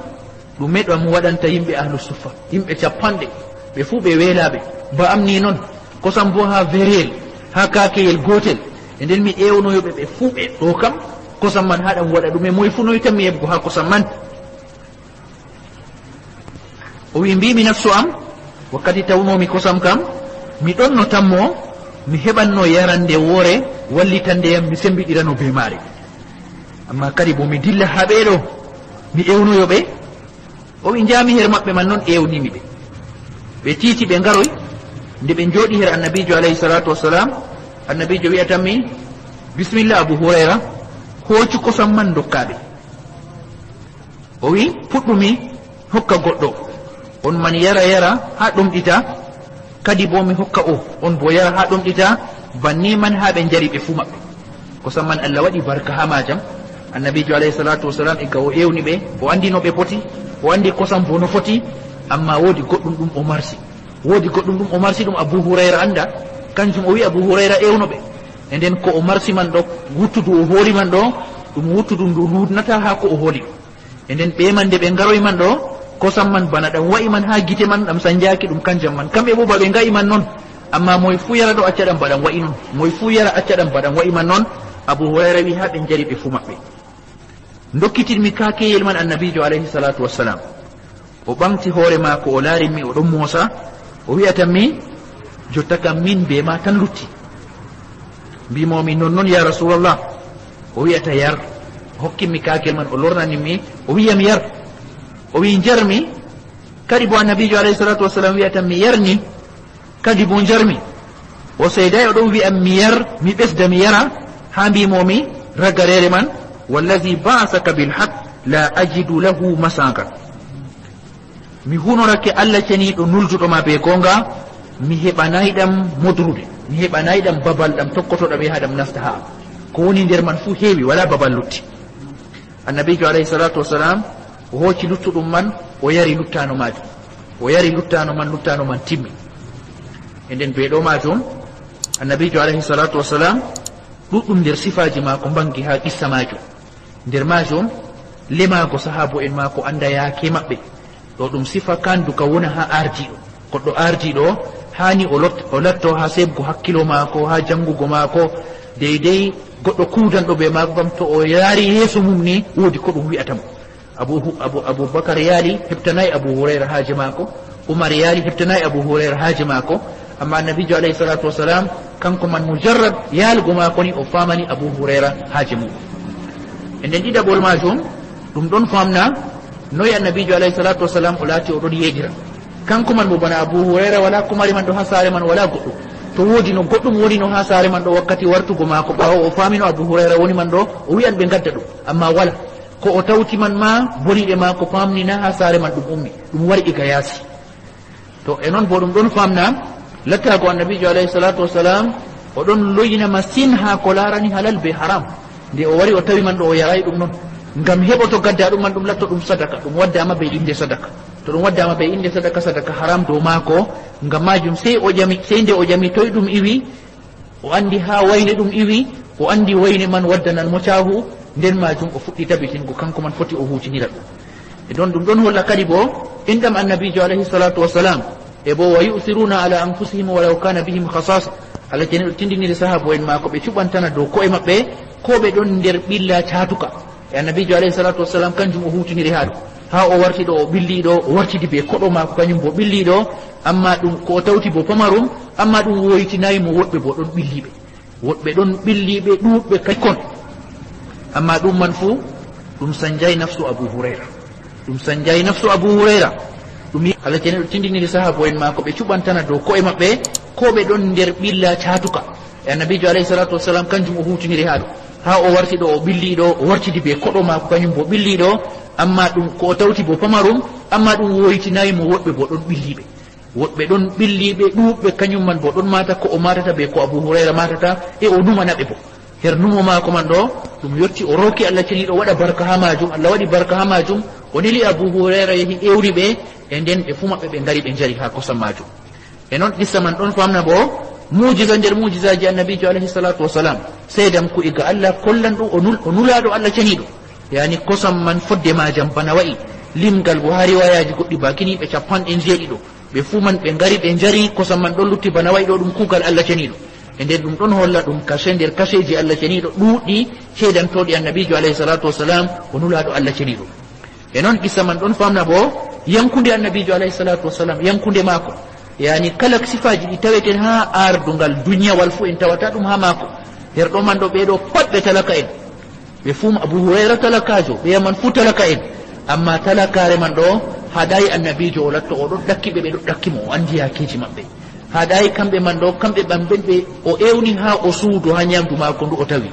ɗume ɗam waɗanta yimɓe ahlu suffa? Yimɓe cappanɗe, ɓe fuu ɓe weelaaɓe, ba am ni non, kosam boo haa vereyel, haa kaakeyel gootel. E nden mi ewnoyo ɓe, ɓe fuu ɓe ɗo kam, kosam man haa ɗam waɗa ɗume, moy fuu noy tammi heɓgo haa kosam man? O wi, mbiimi nafsu am, wakkati tawnoomi kosam kam, mi ɗonno tammo, mi heɓanno yarande woore, wallitande yam, mi sembiɗirano bee maare. Ammaa kadi boo mi dilla haa ɓee ɗo, mi ewnoyo ɓe. O wi, njaami her maɓɓe man non, ewnimi ɓe. Ɓe tiiti, ɓe ngaroy. Nde ɓe njooɗi her Annabiijo alayhi salaatu wassalaam, Annabiijo wi'atammi, bismillah Abu Hurayra, hoocu kosam man ndokkaa ɓe. O wi, puɗɗumi hokka goɗɗo, on man yara, yara haa ɗomɗita, kadi boo mi hokka o, on boo yara haa ɗomɗita, banni man haa ɓe njari ɓe fuu maɓɓe. Kosam man Allah waɗi barka haa maajam. Annabiijo alayhi salaatu wassalaam, igga o ewni ɓe, o anndi no ɓe poti, o anndi kosam boo no foti, ammaa woodi goɗɗum ɗum o marsi. Woodi goɗɗum ɗum o marsi, ɗum Abu Hurayra annda. Kanjum o wi Abu Hurayra ewno ɓe. E nden ko o marsi man ɗo, wuttudu o hoori man ɗo, ɗum wuttudu ndu luutnata haa ko o hooli. E nden ɓe man nde ɓe ngaroyi man ɗo, kosam man bana ɗam wa'i man haa gite man, ɗam sanjaaki ɗum kanjam man. Kamɓe boo ba ɓe nga'i man non. Ammaa moy fuu yara ɗo acca ɗam ba ɗam wa'i non. Moy fuu yara acca ɗam ba ɗam wa'i man non. Abu Hurayra wi haa ɓe njari ɓe fuu maɓɓe. Ndokkitinmi kaakeyel man Annabiijo alayhi salaatu wassalaam. O ɓaŋgti hoore maako, o laarimmi, o ɗon moosa. O wi'atammi, jotta kam min bee ma tan lutti. Mbiimi, nonnon ya Rasulallah. O wi'ata, yar. O hokkinmi kaakeyel man, o lornanimmi, o wi'am, yar. O wi'i, njarmi. Kadi boo Annabiijo alayhi salaatu wassalaam wi'atammi, yarni. Kadi boo njarmi. O seeday o ɗon wi'a mi yar, mi ɓesda mi yara, haa mbi'mo mi ragareere man, "Wallazi ba'asaka bil haqq la ajidu lahu masakan." Mi hunorake Allah ceniiɗo nulduɗo ma bee goonga, mi heɓanay ɗam modrude, mi heɓanay ɗam babal ɗam tokkotoɗa bee haa ɗam nasta haa. Ko woni nder man fuu heewi, walaa babal lutti. Annabiijo alayhi salaatu wasalaam, o hooci luttuɗum man, o yari luttaano maajum. O yari luttaano man, luttaano man timmi. E nden bee ɗo maajum, Annabiijo alayhi salaatu wasalaam, ɗuuɗɗum nder sifaaji maako mbaŋgi haa qissa maajum. Nder maajum, lemaago sahaabo'en maako annda yaake maɓɓe. Ɗo ɗum sifa kandu ka wona haa ardiiɗo. Goɗɗo ardiiɗo haani o lot-, o latto haa seeɓgo hakkilo maako, haa jaŋgugo maako, deydey goɗɗo kuudanɗo bee maako kam, to o yaari yeeso mum ni, woodi ko ɗum wi'ata mo. Abu Hu-, Abu, Abu Bakar yaali, heɓtanaay Abu Hurayra haaje maako, Umar yaali, heɓtanaay Abu Hurayra haaje maako, amma Annabiijo alayhi salaatu wasalaam, kanko man mujarrad yaalugo maako ni, o faamani Abu Hurayra haaje mum. E nden ɗiɗaɓol maajum, ɗum ɗon faamna noy Annabiijo alayhi salaatu wasalaam o laati o ɗon yeeɗira. Kanko man bo bana Abu Hurayra, walaa ko mari man ɗo haa saare man, walaa goɗɗum. To woodi no goɗɗum woni no haa saare man ɗo wakkati wartugo maako ɓaawo, o faamino Abu Hurayra woni man ɗo, o wi'an ɓe ngadda ɗum. Amma walaa. Ko o tawti man ma, boliiɗe maako faamni na haa saare man ɗum ummi. Ɗum wari iga yaasi. To e non bo ɗum ɗon faamna, lattaago Annabiijo alayhi salaatu wasalaam, o ɗon loyina masin haa ko laarani halal bee haram. Nde o wari o tawi man ɗo, o yaraay ɗum non. Ngam heɓoto gadda ɗum man, ɗum latto ɗum sadaka, ɗum waddaama bee innde sadaka. To ɗum waddaama bee innde sadaka, sadaka haram dow maako. Ngam maajum sey o ƴami, sey nde o ƴami toy ɗum iwi, o anndi haa wayne ɗum iwi, o anndi wayne man waddanan mo caahu, nden maajum o fuɗɗi tabitingo kanko man foti o huutinira ɗum. E ɗon, ɗum ɗon holla kadi bo, enɗam Annabiijo alayhi salaatu wasalaam, e bo, "Wa yu'thiruna ala anfusihim walaw kana bihim khasasa." Allah ceniiɗo tindiniri sahaabo'en maako, ɓe cuɓantana dow ko'e maɓɓe, ko ɓe ɗon nder ɓilla caatuka. E Annabiijo alayhi salaatu wasalaam, kanjum o huutiniri haa ɗo. Haa o warti ɗo, o ɓilli ɗo, o wartidi bee koɗo maako, kanjum bo ɓilli ɗo, amma ɗum ko o tawti bo pamarum, amma ɗum woytinaay mo woɗɓe bo ɗon ɓilli ɓe. Woɗɓe ɗon ɓilli ɓe ɗuuɗɓe kakkon. Amma ɗum man fuu, ɗum sanjaay nafsu Abu Hurayra. Ɗum sanjaay nafsu Abu Hurayra. Ɗum yi-, Allah ceniiɗo tindiniri sahaabo'en maako, ɓe cuɓantana dow ko'e maɓɓe, ko ɓe ɗon nder ɓilla caatuka. E Annabiijo alayhi salaatu wasalaam, kanjum o huutiniri haa ɗo. Haa o warti ɗo, o ɓilli ɗo, o wartidi bee koɗo maako, kanjum bo ɓilli ɗo, amma ɗum ko o tawti bo pamarum, amma ɗum woytinaay mo woɗɓe bo ɗon ɓilli ɓe. Woɗɓe ɗon ɓilli ɓe ɗuuɗɓe, kanjum man bo ɗon maata ko o maatata bee ko Abu Hurayra maatata, e o numana ɓe bo. Her numo maako man ɗo, ɗum yotti o rooki Allah ceniiɗo waɗa barka haa maajum, Allah waɗi barka haa maajum, o neli Abu Hurayra yehi ewni ɓe, e nden ɓe fuu maɓɓe ɓe ngari ɓe njari haa kosam maajum. E non qissa man ɗon faamna bo, muujiza nder muujizaaji Annabiijo alayhi salaatu wasalaam, seedamku iga Allah kollan ɗum o nul-, o nulaaɗo Allah ceniiɗo. Yani kosam man fodde maajam bana wa'i, limgal bo haa riwayaaji goɗɗi baakini ɓe cappanɗe njeeɗiɗo. Ɓe fuu man ɓe ngari ɓe njari, kosam man ɗon lutti bana wa'i ɗo ɗum kuugal Allah ceniiɗo. E nden ɗum ɗon holla ɗum kase nder kaseeji Allah ceniiɗo ɗuuɗɗi, seedantooɗi Annabiijo alayhi salaatu wasalaam o nulaaɗo Allah ceniiɗo. E non qissa man ɗon faamna bo, yankunde Annabiijo alayhi salaatu wasalaam, yankunde maako. Yani kala sifaaji ɗi taweten haa aardungal duniyawal fuu en tawata ɗum haa maako. Her ɗo man ɗo ɓe ɗo pat ɓe talaka'en. Ɓe fuu, Abu Hurayra talakaajo, ɓe man fuu talaka'en. Amma talakaare man ɗo haɗaay Annabiijo o latto o ɗon ɗakki ɓe, ɓe ɗon ɗakki mo, o anndi yaakiiji maɓɓe. Haɗaay kamɓe man ɗo, kamɓe ɓamɓen ɓe o ewni haa o suudo haa nyaamdu maako ndu o tawi.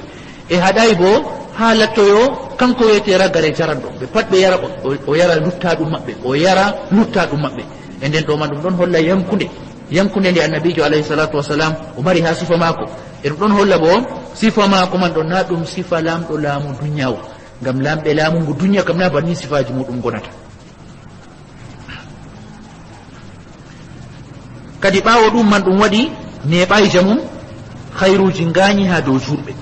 E haɗaay bo haa lattoyo kanko wiyetee ragare jaranɗo. Ɓe pat ɓe yara, o, o, o yara luttaaɗum maɓɓe, o yara luttaaɗum maɓɓe. E nden ɗo man ɗum ɗon holla yankunde, yankunde nde Annabiijo alayhi salaatu wasalaam o mari haa sifa maako. E ɗum ɗon holla bo sifa maako man ɗo na ɗum sifa laamɗo laamu duniyaaru. Ngam laamɓe laamu ngu duniya kam na banni sifaaji muɗum ngonata. Kadi ɓaawo ɗum man ɗum waɗi neeɓaay jamum, khayruuji ngaañi haa dow juulɓe.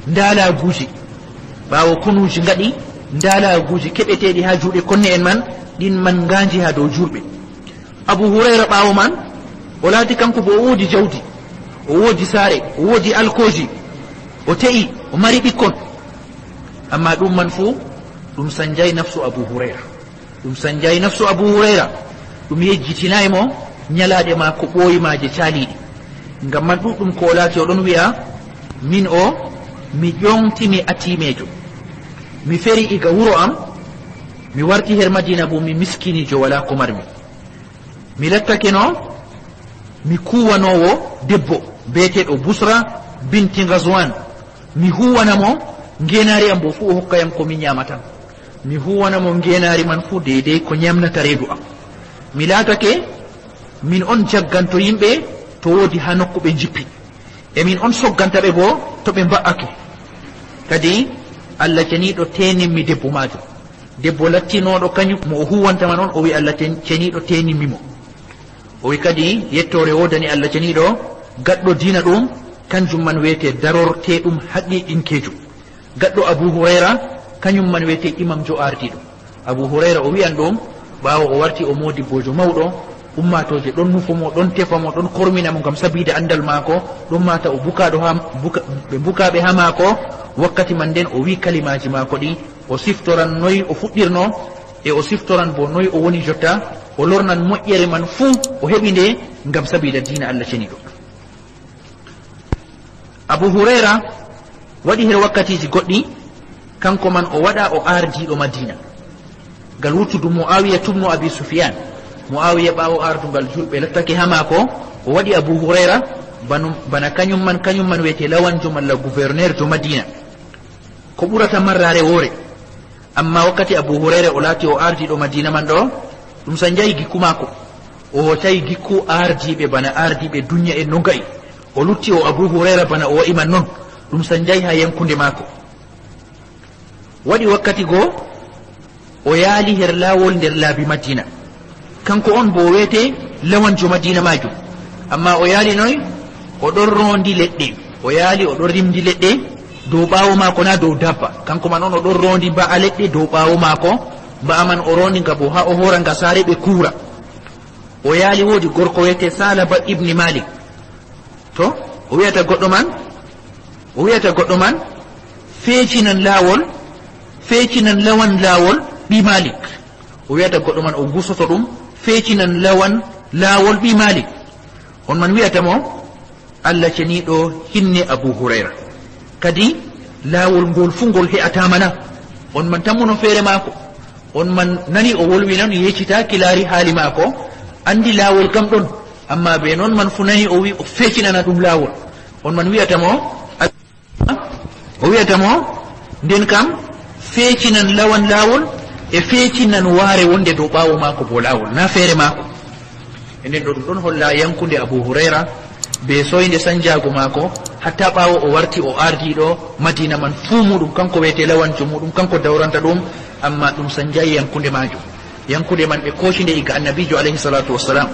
Ndaalaaguuji, ɓaawo konuuji ngaɗi, ndaalaaguuji keɓeteeɗi haa juuɗe konne'en man, ɗin man ngaanji haa dow juulɓe. Abu Hurayra ɓaawo man, o laati kanko bo o woodi jawdi, o woodi saare, o woodi alkooji, o te'i, o mari ɓikkon. Amma ɗum man fuu, ɗum sanjaay nafsu Abu Hurayra. Ɗum sanjaay nafsu Abu Hurayra. Ɗum yejjitinaay mo nyalaaɗe maako ɓooymaaje caaliiɗe. Ngam man ɗuuɗɗum ko o laati o ɗon wi'a, "Min o, mi ƴoŋti mi atiimeejo. Mi feri iga wuro am, mi warti her Madiina bo mi miskiniijo walaa ko marmi." Mi lattake no Mi kuwanoowo debbo beeteeɗo Busra binti Ghazwan. Mi huwana mo ngeenaari am bo fuu o hokka yam ko mi nyaama tan. Mi huwana mo ngeenaari man fuu deydey ko nyamnata reedu am. Mi laatake min on jagganto yimɓe to woodi haa nokku ɓe njippi. E min on sogganta ɓe bo to ɓe mba'ake. Kadi Allah Ceniiɗo teenimmi debbo maajum. Debbo lattinooɗo kanyum mo o huwanta man on, o wi'i Allah Cen-, Ceniiɗo teenimmi mo. O wi'i kadi, yettoore woodani Allah Ceniiɗo, gaɗɗo diina ɗum, kanjum man wi'etee darorteeɗum haqiiqinkeejo. Gaɗɗo Abu Hurayra, kanyum man wi'etee imamjo aardiiɗo. Abu Hurayra o wi'an ɗum, ɓaawo o warti o moodibboojo mawɗo, ummaatooje ɗon nufo mo, ɗon tefa mo, ɗon kormina mo ngam sabiida anndal maako, ɗon maata o bukaaɗo haa, buka-, ɓe bukaaɓe haa maako, wakkati man nden o wi'i kalimaaji maako ɗi, o siftoran noy o fuɗɗirno, e o siftoran bo noy o woni jotta, o lornan moƴƴere man fuu o heɓi nde ngam sabiida diina Allah Ceniiɗo. Abu Hurayra waɗi her wakkatiiji goɗɗi, kanko man o waɗa o aardiiɗo Madiina. Ngal wuttudu Mu'aawiya tubnu Abi Sufyaan. Mu'aawiya ɓaawo aardungal julɓe lattake haa maako, o waɗi Abu Hurayra banu-, bana kanyum man, kanyum man wi'etee lawanjo malla guwerneerjo Madiina. Ko ɓurata marraare woore. Ammaa wakkati Abu Hurayra o laati o aardiiɗo Madiina man ɗo, ɗum sanjayi gikku maako. O hoocayi gikku aardiiɓe bana aardiiɓe duniya'en no nga'i. O lutti o Abu Hurayra bana o wa'i man non. Ɗum sanjayi haa yankunde maako. Waɗi wakkati go, o yaali her laawol nder laabi Madiina. Kanko on boo o wi'etee lawanjo Madiina maajum. Ammaa o yaali noy? O ɗon roondi leɗɗe. O yaali o ɗon rimndi leɗɗe dow ɓaawo maako, naa dow dabba. Kanko man on o ɗon roondi mba'a leɗɗe dow ɓaawo maako. Mba'a man o roondi nga boo haa o hoora nga saare ɓe kuuwra. O yaali woodi gorko wi'etee Saalaba ibni Maalik. To, o wi'ata goɗɗo man, o wi'ata goɗɗo man, "Feecinan laawol, feecinan lawan laawol ɓii Maalik." O wi'ata goɗɗo man, o gusoto ɗum, "Feecinan lawan laawol ɓii Maalik." On man wi'ata mo, "Allah Ceniiɗo hinne Abu Hurayra. Kadi laawol ngol fuu ngol he'ataa mana." On man tammuno feere maako. On man nani o wolwi non, yeccita ki laari haali maako, anndi laawol kam ɗon. Ammaa bee non man fuu nani o wi o feecinana ɗum laawol. On man wi'ata mo, o wi'ata mo, "Nden kam feecinan lawan laawol e feecinan waare wonde dow ɓaawo maako boo laawol, naa feere maako." E nden ɗo ɗum ɗon holla yankunde Abu Hurayra bee soynde sanjaago maako, hatta ɓaawo o warti o aardiiɗo Madiina man fuu muuɗum, kanko wi'etee lawanjo muuɗum, kanko dawranta ɗum, ammaa ɗum sanjayi yankunde maajum. Yankunde man ɓe kooci nde iga Annabiijo alayhi salaatu wassalam.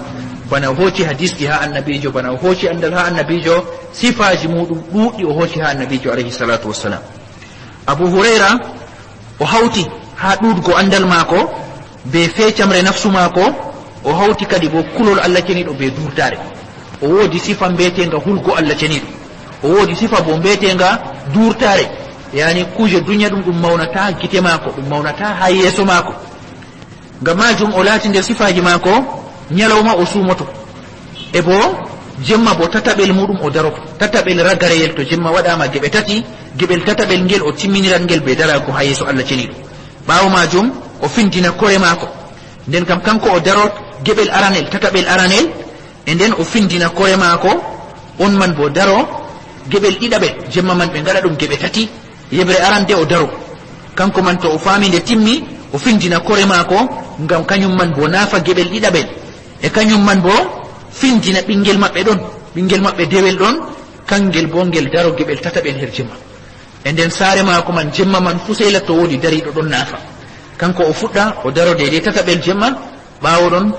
Bana o hooci hadiisji haa Annabiijo, bana o hooci anndal haa Annabiijo, sifaaji muuɗum ɗuuɗɗi o hooci haa Annabiijo alayhi salaatu wassalam. Abu Hurayra o hawti haa ɗuuɗgo anndal maako bee feecamre nafsu maako, o hawti kadi boo kulol Allah Ceniiɗo bee duurtaare. O woodi sifa mbeeteenga hulgo Allah Ceniiɗo. O woodi sifa boo mbeeteenga duurtaare, yaani kuuje duniya ɗum, ɗum mawnataa gite maako, ɗum mawnataa haa yeeso maako. Ngam maajum o laati nder sifaaji maako, nyalawma o suumoto. E boo jemma boo tataɓel muuɗum o daroto. Tataɓel ragareyel, to jemma waɗaama geɓe tati, geɓel tataɓel ngel o timminiran ngel bee daraago haa yeeso Allah Ceniiɗo. Ɓaawo maajum o findina kore maako. Nden kam kanko o daro geɓel aranel, tataɓel aranel, e nden o findina kore maako, on man boo daro geɓel ɗiɗaɓel. Jemma man ɓe ngaɗa ɗum geɓe tati, yeɓre arande o daro. Kanko man to o faami nde timmi, o findina kore maako, ngam kanyum man boo naafa geɓel ɗiɗaɓel. E kanyum man boo findina ɓinngel maɓɓe ɗon, ɓinngel maɓɓe dewel ɗon, kangel boo ngel daro geɓel tataɓel her jemma. E nden saare maako man jemma man fuu sey latto woodi dariiɗo ɗon naafa. Kanko o fuɗɗa, o daro deydey tataɓel jemma, ɓaawo ɗon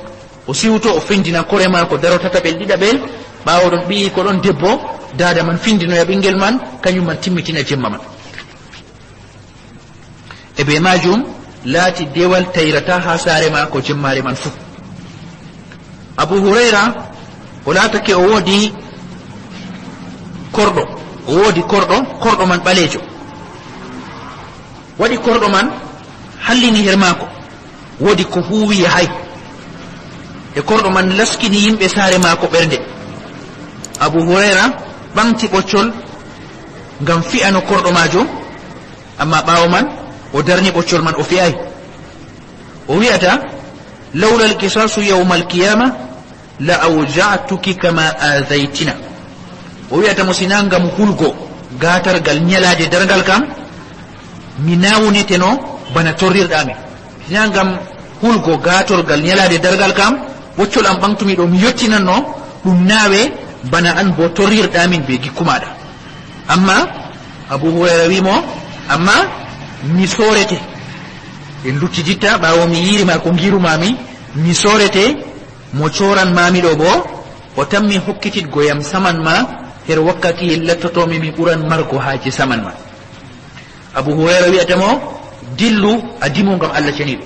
o siwto, o findina kore maako daro tataɓel ɗiɗaɓel, ɓaawo ɗon ɓiyiiko ɗon debbo, daada man findinoya ɓinngel man, kanyum man timmitina jemma man. E bee maajum laati dewal tayrataa haa saare maako jemmaare man fuu. Abu Hurayra o laatake o woodi korɗo, o woodi korɗo, korɗo man ɓaleejo. Waɗi korɗo man hallini her maako, woodi ko huuwi yahay. E korɗo man laskini yimɓe saare maako ɓernde. Abu Hurayra ɓaŋgti ɓoccol ngam fi'ano korɗo maajum, ammaa ɓaawo man o darni ɓoccol man, o fi'aay. O wi'ata, "Lawlal qisaasu yawmal qiyaama la awja'tuki kama azaytina. O wi'ata mo, "Sinaa ngam hulgo gaatargal nyalaade darngal kam, mi nawneteno bana torrirɗa min. Sinaa ngam hulgo gaatorgal nyalaade darngal kam, ɓoccol am ɓaŋgtumiɗo mi yottinanno, ɗum naawe bana an boo torrirɗa min bee gikku maaɗa." Ammaa Abu Hurayra wi'i mo, "Ammaa mi soorete. En lutti ditta, ɓaawo mi yi'iri ma ko ngirumaami, mi soorete mo cooranmaami ɗo boo, o tammi hokkititgo yam saman ma, her wakkatiyel lattotoomi mi ɓuran margo haaje saman ma." Abu Hurayra wi'ata mo, "Dillu, a dimo ngam Allah Ceniiɗo."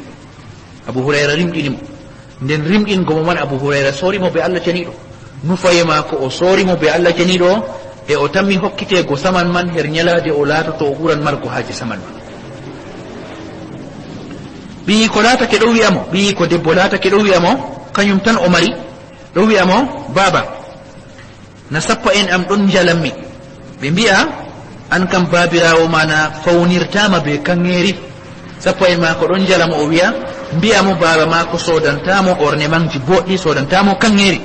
Abu Hurayra rimɗini mo. Nden rimɗingo mo man, Abu Hurayra soori mo bee Allah Ceniiɗo. Nufaye maako, o soori mo bee Allah Ceniiɗo, e o tammi hokkiteego saman man her nyalaade o laatoto o ɓuran margo haaje saman man. Ɓiyiiko laatake ɗon wi'a mo, ɓiyiiko debbo laatake ɗon wi'a mo, kanyum tan o mari, ɗon wi'a mo, "Baaba, na sappa'en am ɗon njalammi. Ɓe mbi'a, an kam baabiraawo ma na fawnirtaama bee kaŋŋeeri. Sappa'en maako ɗon njala mo, o wi'a, mbi'a mo baaba maako soodanta mo ornemanji booɗɗi, soodanta mo kaŋŋeeri."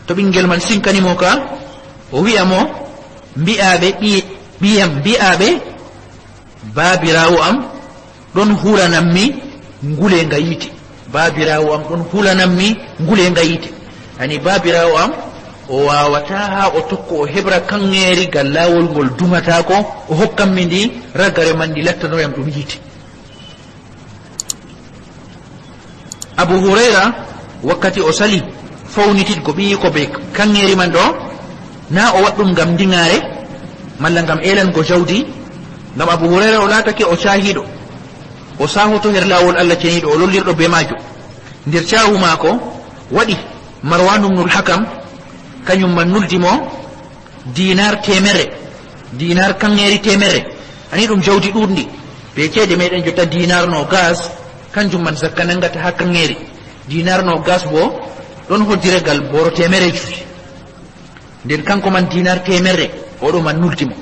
To ɓiŋgel man siŋkani mo ka, o wi'a mo, "Mbi'aɓe ɓi-, ɓiyam, mbi'aɓe baabiraawo am ɗon hulanammi nguleeŋga yiite. Baabiraawo am ɗon hulanammi nguleeŋga yiite. Ani baabiraawo am, o waawataa haa o tokko o heɓra kaŋŋeeri gal laawol ngol duŋataako, o hokkammi ndi, ragare man ndi lattano yam ɗum yiite." Abu Hurayra, wakkati o sali fawnititgo ɓiyiiko bee kaŋŋeeri man ɗo, na o waɗ ɗum ngam ndiŋaare, malla ngam eelango jawdi, ngam Abu Hurayra o laatake o caahiiɗo, o saahoto her laawol Allah Ceniiɗo, o lollirɗo bee maajum. Nder caahu maako waɗi Marwanu ibnul Hakam, kanyum man nuldi mo dinar teemerre, dinar kaŋŋeeri teemerre. Ani ɗum jawdi ɗuuɗndi. Bee ceede meɗen jotta, dinar noogas, kanjum man zakka naŋgata haa kaŋŋeeri. Dinar noogas boo ɗon hoddire gal boro teemerre juuti. Nden kaŋko man dinar teemerre, o ɗo man nuldi mo.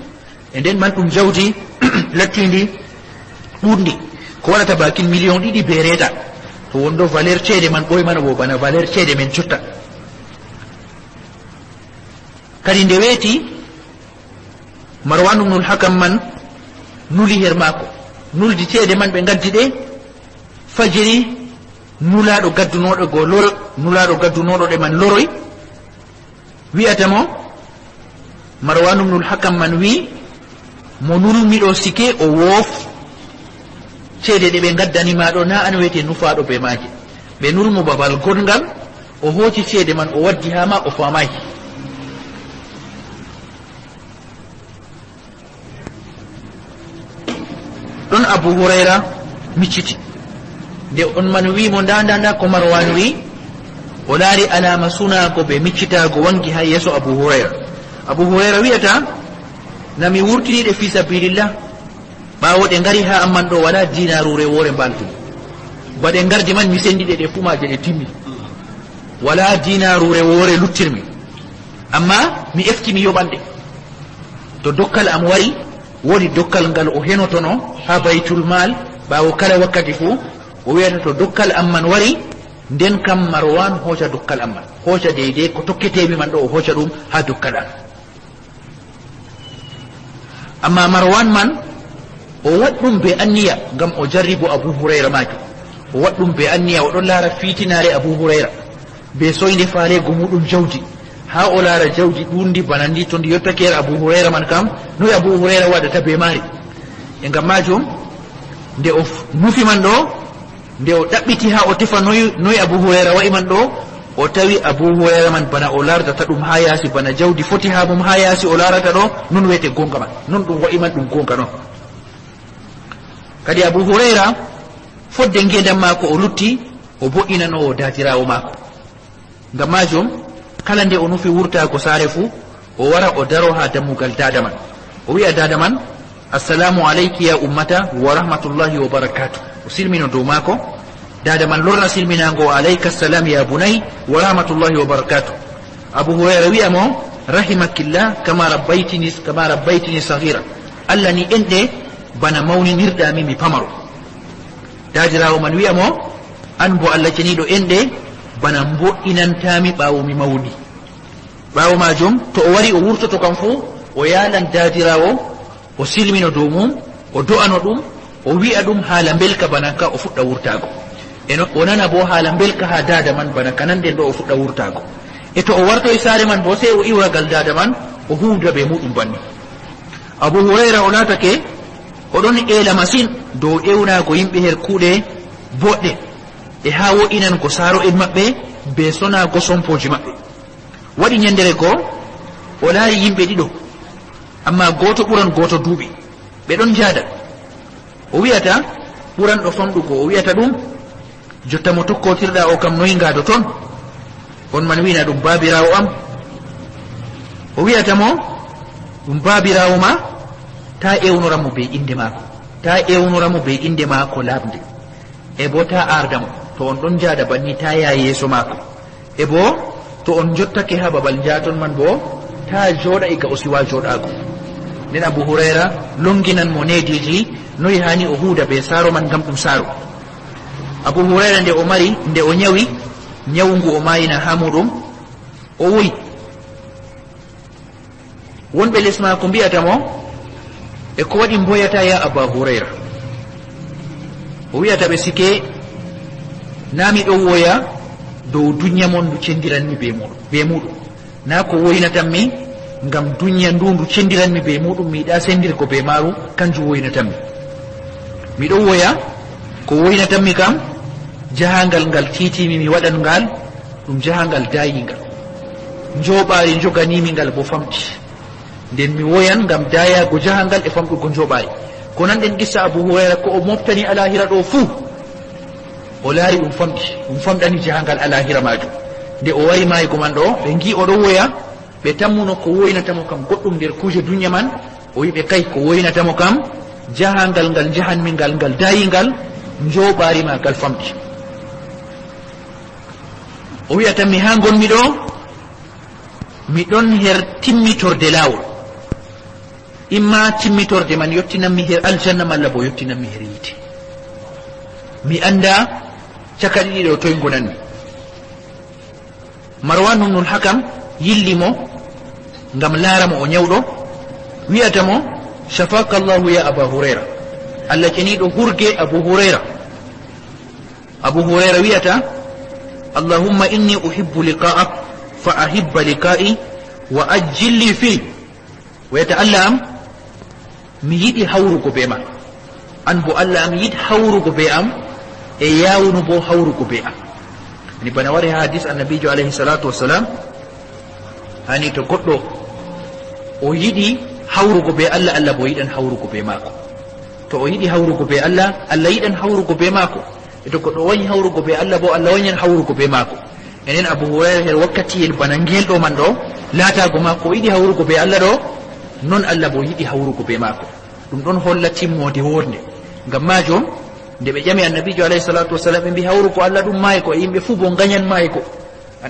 E nden man ɗum jawdi lattiindi ɗuuɗndi. Ko waɗata baakin miliyoŋ ɗiɗi bee reeta. To wonno valeur ceede man ɓooy mana boo bana valeur ceede men jotta. Kadi nde weeti, Marwanu ibnul Hakam man nuli her maako. Nuldi ceede man ɓe ngaddi ɗe. Fajiri, nulaaɗo gaddunooɗo go loro-, nulaaɗo gaddunooɗo ɗe man loroy. Wi'ata mo, Marwanu ibnul Hakam man wi'i, "Mo nulmi ɗo sike o woof. Ceede ɗe ɓe ngaddani ma ɗo, na an weete nufaaɗo bee maaje." Ɓe nul mo babal goɗngal, o hooci ceede man, o waddi haa ma, o faamaay. Ɗon Abu Hurayra micciti. Nde on man wi'i mo, "Ndaa, ndaa, ndaa ko Marwan wi'i," o laari alaama sunaago bee miccitaago waŋgi haa yeeso Abu Hurayra. Abu Hurayra wi'ata, "Na mi wurtini ɗe fii sabiilillah. Ɓaawo ɗe ngari haa amman ɗo, walaa diinaaru rewoore mbaaltumi. Ba ɗe ngardi man, mi senndi ɗe, ɗe fuu maaje ɗe timmi. Walaa diinaaru rewoore luttirmi. Ammaa mi efti mi yoɓan ɗe. To dokkal am wari, woodi dokkal ngal o henotono haa Baytul Maal ɓaawo kala wakkati fuu, o wi'ata, 'To dokkal am man wari, nden kam Marwan hooca dokkal am man, hooca deydey ko tokketeemi man ɗo, o hooca ɗum haa dokkal am.'" Ammaa Marwan man, o waɗ ɗum bee anniya ngam o jarribo Abu Hurayra maajum. O waɗ ɗum bee anniya, o ɗon laara fiitinaare Abu Hurayra. Bee soynde faaleego muuɗum jawdi, haa o laara jawdi ɗuuɗndi bana ndi, to ndi yottake her Abu Hurayra man kam, noy Abu Hurayra waɗata bee maari? E ngam maajum, nde o f-, nufi man ɗo, nde o ɗaɓɓiti haa o tefa noy, noy Abu Hurayra wa'i man ɗo, o tawi Abu Hurayra man bana o laardata ɗum haa yaasi, bana jawdi foti haa mum haa yaasi o laarata ɗo, non weete goonga man, non ɗum wa'i man ɗum goonga non. Kadi Abu Hurayra, fodde ngeendam maako o lutti, o bo'inanoowo daadiraawo maako. Ngam maajum, kala nde o nufi wurtaago saare fuu, o wara o daro haa dammugal daada man. O wi'a daada man, "Assalaamu alayki ya ummata wa rahmatullahi wa barakaatu." O silmino dow maako. Daada man lorna silminaango, "Wa alayka salaam ya bunay wa rahmatullahi wa barakaatu." Abu Hurayra wi'a mo, "Rahimakillah kama rabbaytini, kama rabbaytini saghira." Allah ni enɗe bana mawninirɗa mi, mi pamaro. Daadiraawo man wi'a mo, "An boo Allah ceniiɗo enɗe Bana mbo'inantaami ɓaawo mi mawni. Ɓaawo maajum, to o wari o wurtoto kam fuu, o yaalan daadiraawo, o silmino dow mum, o do'ano ɗum, o wi'a ɗum haala mbelka bana ka o fuɗɗa wurtaago. E no, o nana boo haala mbelka haa daada man bana ka nannden ɗo o fuɗɗa wurtaago. E to o wartoy saare man boo, sey o iwra gal daada man, o huuwda bee muuɗum banni. Abu Hurayra o laatake, o ɗon eela masin dow ewnaago yimɓe her kuuɗe boɗɗe, e haa wo'inango saaro'en maɓɓe bee sonaago sompooji maɓɓe. Waɗi nyannde go, o laari yimɓe ɗiɗo, ammaa gooto ɓuran gooto duuɓi. Ɓe ɗon njaada. O wi'ata ɓuranɗo famɗugo, o wi'ata ɗum, "Jotta mo tokkotirɗa o kam, noy ngaado ton?" On man wi'na ɗum, "Baabiraawo am." O wi'ata mo, "Ɗum baabiraawo ma, taa ewnora mo bee innde maako. Taa ewnora mo bee innde maako laaɓnde. E boo taa arda mo. To on ɗon njaada banni, taa yaha yeeso maako. E boo, to on njottake haa babal njaaton man boo, taa jooɗa iga o siwa jooɗaago." Nden Abu Hurayra longinan mo neediiji noy haani o huuda bee saaro man ngam ɗum saaro. Abu Hurayra nde o mari, nde o nyawi, nyawu ngu o maayina haa muuɗum, o woyi. Wonɓe les maako mbi'ata mo, "E ko waɗi mboyata, ya Aba Hurayra?" O wi'ata ɓe, "Sike, naa mi ɗon woya dow dunya mon ndu cendiranmi bee muuɗum, bee muuɗum. Naa ko woynatammi ngam dunya ndu, ndu cendiranmi bee muuɗum, mi yiɗa sendirgo bee maaru, kanjum woynatammi. Mi ɗon woya, ko woynatammi kam, jahangal ngal tiitimi mi waɗan ngal, ɗum jahangal daayiingal. Njooɓaari njoganiimi ngal boo famɗi. Nden mi woyan ngam daayaago jahangal e famɗugo njooɓaari." Ko nanɗen qissa Abu Hurayra, ko o mooɓtani alaahira ɗo fuu, o laari ɗum famɗi, ɗum famɗani jahangal alaahira maajum. Nde o wari maaygo man ɗo, ɓe ngi'i o ɗon woya, ɓe tammuno ko woynata mo kam goɗɗum nder kuuje dunya man, o wi'i ɓe, "Kay, ko woynata mo kam, jahangal ngal njahanmi ngal, ngal daayiingal, njooɓaari ma ngal famɗi." O wi'atanmi, "Haa ngonmi ɗo, mi ɗon her timmitorde laawol. Imma timmitorde man yottinanmi her aljanna, malla boo yottinanmi her yiite. Mi anndaa caka ɗiɗi ɗo toy ngonanmi." Marwan ibnul Hakam yilli mo ngam laara mo o nyawɗo, wi'ata mo, "Shafaka Allahu ya Aba Hurayra. Allah ceniiɗo hurge Abu Hurayra." Abu Hurayra wi'ata, "Allahumma inni uhibbu liqa'ak fa ahibba liqa'i wa ajjil li fi." Wi'ata, "Allah am, mi yiɗi hawrugo bee ma. An boo Allah am, yiɗ hawrugo bee am, e yaawnu boo hawrugo bee am." Ni bana wari haa hadis Annabiijo alayhi salaatu wassalam, hani to goɗɗo o yiɗi hawrugo bee Allah, Allah boo yiɗan hawrugo bee maako. To o yiɗi hawrugo bee Allah, Allah yiɗan hawrugo bee maako. E to goɗɗo wanyi hawrugo bee Allah boo, Allah wanyan hawrugo bee maako. Enen Abu Hurayra her wakkatiyel bana ngel ɗo man ɗo, laataago maako o yiɗi hawrugo bee Allah ɗo, non Allah boo yiɗi hawrugo bee maako. Ɗum ɗon holla timmoode woɗnde. Ngam maajum, nde ɓe ƴami Annabiijo alayhi salaatu wassalam, ɓe mbi, "Hawrugo Allah ɗum maayko, e yimɓe fuu boo nganyan maayko.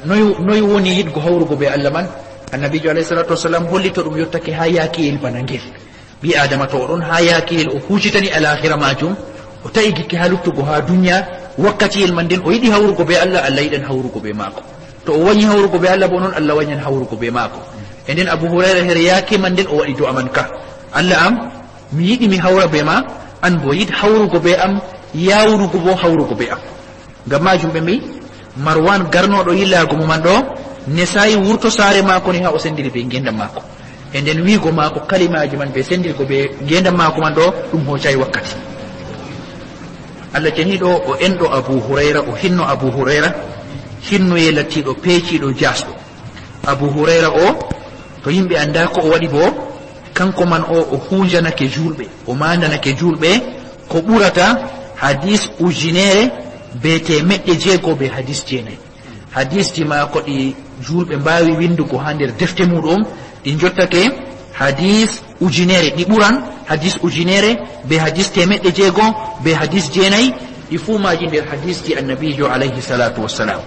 Noy, noy woni yiɗgo hawrugo bee Allah man?" Annabiijo alayhi salaatu wassalam holli to ɗum yottake haa yaakiyel bana ngel. Ɓii Aadama to o ɗon haa yaakiyel, o huucitani alaahira maajum, o ta'i gikke haa luttugo haa duniya, wakkatiyel man nden o yiɗi hawrugo bee Allah, Allah yiɗan hawrugo bee maako. To o wanyi hawrugo bee Allah boo non, Allah wanyan hawrugo bee maako. E nden Abu Hurayra her yaake man nden o waɗi du'a man ka, "Allah am, mi yiɗi mi hawra bee ma, an boo yiɗ hawrugo bee am, yaawnugo boo hawrugo bee am." Ngam maajum ɓe mbi'i, Marwan garnooɗo yillaago mo man ɗo, nesaayi wurto saare maako ni haa o senndiri bee ngeendam maako. E nden wi'igo maako kalimaaji man bee senndirgo bee ngeendam maako man ɗo, ɗum hoocaay wakkati. Allah ceniiɗo o enɗo Abu Hurayra, o hinno Abu Hurayra, hinnoye lattiiɗo peeciiɗo jaasɗo. Abu Hurayra o, to yimɓe anndaa ko o waɗi boo, kanko man o, o huunjanake juulɓe, o maandanake juulɓe ko ɓurata hadis ujineere bee teemeɗɗe jeego bee hadis jeenayi. Hadisji maako ɗi juulɓe mbaawi winndugo haa nder defte muuɗum, ɗi njottake hadis ujineere, ɗi ɓuran hadis ujineere bee hadis teemeɗɗe jeego bee hadis jeenayi, ɗi fuu maaji nder hadisji Annabiijo alayhi salaatu wassalam.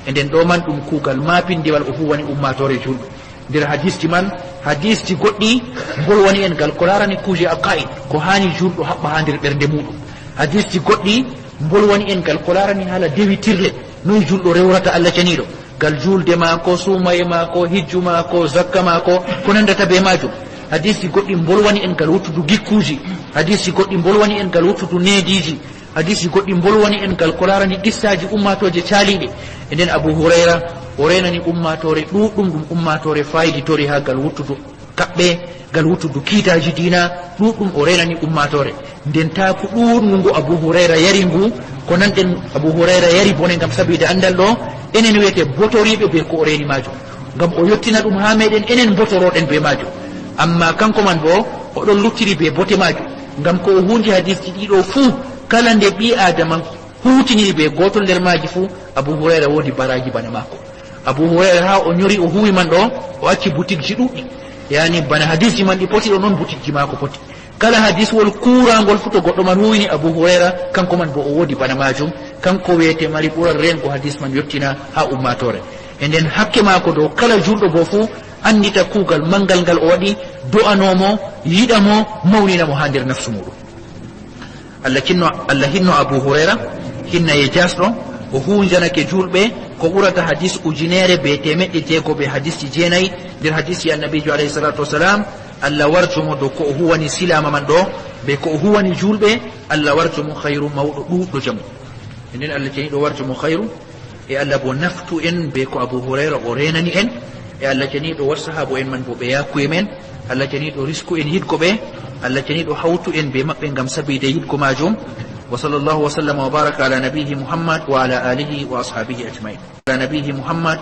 E nden ɗo man ɗum kuugal maapindiwal o huuwani ummaatoore juulɓe. Nder hadisji man, hadisji goɗɗi mbolwani en gal ko laarani kuuje aqaa'id, ko haani juulɗo haɓɓa haa nder ɓernde muuɗum. Hadisji goɗɗi mbolwani en gal ko laarani haala dewitirle, Noy julɗo rewrata Allah ceniiɗo? Gal juulde maako, suumaye maako, hijju maako, zakka maako, ko nanndata bee maajum. Hadiisi goɗɗi mbolwani en gal wuttudu gikkuuji. Hadiisi goɗɗi mbolwani en gal wuttudu neediiji. Hadiisi goɗɗi mbolwani en gal ko laarani qissaaji ummaatooje caaliiɗe. E nden Abu Hurayra, o reenani ummaatoore ɗuuɗɗum, ɗum ummaatoore faayiditori haa gal wuttudu kaɓɓe, gal wuttudu kiitaaji diina, ɗuuɗɗum o reenani ummaatoore. Nden taaku ɗuuɗngu ngu Abu Hurayra yari ngu, ko nanɗen Abu Hurayra yari bone ngam sabiida anndal ɗo, enen wiyete botoriiɓe bee ko o reeni maajum. Ngam o yottina ɗum haa meeɗen, enen mbotorooɗen bee maajum. Ammaa kanko man boo, o ɗon luttiri bee bote maajum. Ngam ko o huundi hadiisji ɗiɗo fuu, kala nde ɓii Aadama huutiniri bee gootol nder maaji fuu, Abu Hurayra woodi baraaji bana maako. Abu Hurayra haa o nyori o huuwi man ɗo, o acci butikji ɗuuɗɗi. Yaani bana hadiisji man ɗi poti ɗo, non butikji maako poti. Kala hadiiswol kuuraangol fuu to goɗɗo man huuwini Abu Hurayra, kanko man boo o woodi bana maajum. Kanko wiyete mari ɓural reengo hadiis man yottina haa ummaatoore. E nden hakke maako dow kala juulɗo boo fuu anndita kuugal manngal ngal o waɗi, do'anoo mo, yiɗa mo, mawnina mo haa nder nafsu muuɗum. Allah kinno, Allah hinno Abu Hurayra, hinnaye jaasɗo, o huunjanake juulɓe ko ɓurata hadiis ujineere bee teemeɗɗe jeego bee hadiisji jeenayi. Nder hadiisi Annabiijo alayhi salaatu wasalaam, Allah warjo mo dow ko o huuwani silaama man ɗo, bee ko o huuwani juulɓe, Allah warjo mo khayru mawɗo ɗuuɗɗo jamu. E nden Allah ceniiɗo warjo mo khayru, e Allah boo naftu en bee ko Abu Hurayra o reenani en, e Allah ceniiɗo war sahaabo'en man boo ɓe yaakuye men, Allah ceniiɗo risku en yiɗgo ɓe, Allah ceniiɗo hawtu en bee maɓɓe ngam sabiida yiɗgo maajum. Wa sallallahu wa sallama wa baraka ala nabihi Muhammad wa ala alihi wa ashaabihi ajma'in. Ala nabihi Muhammad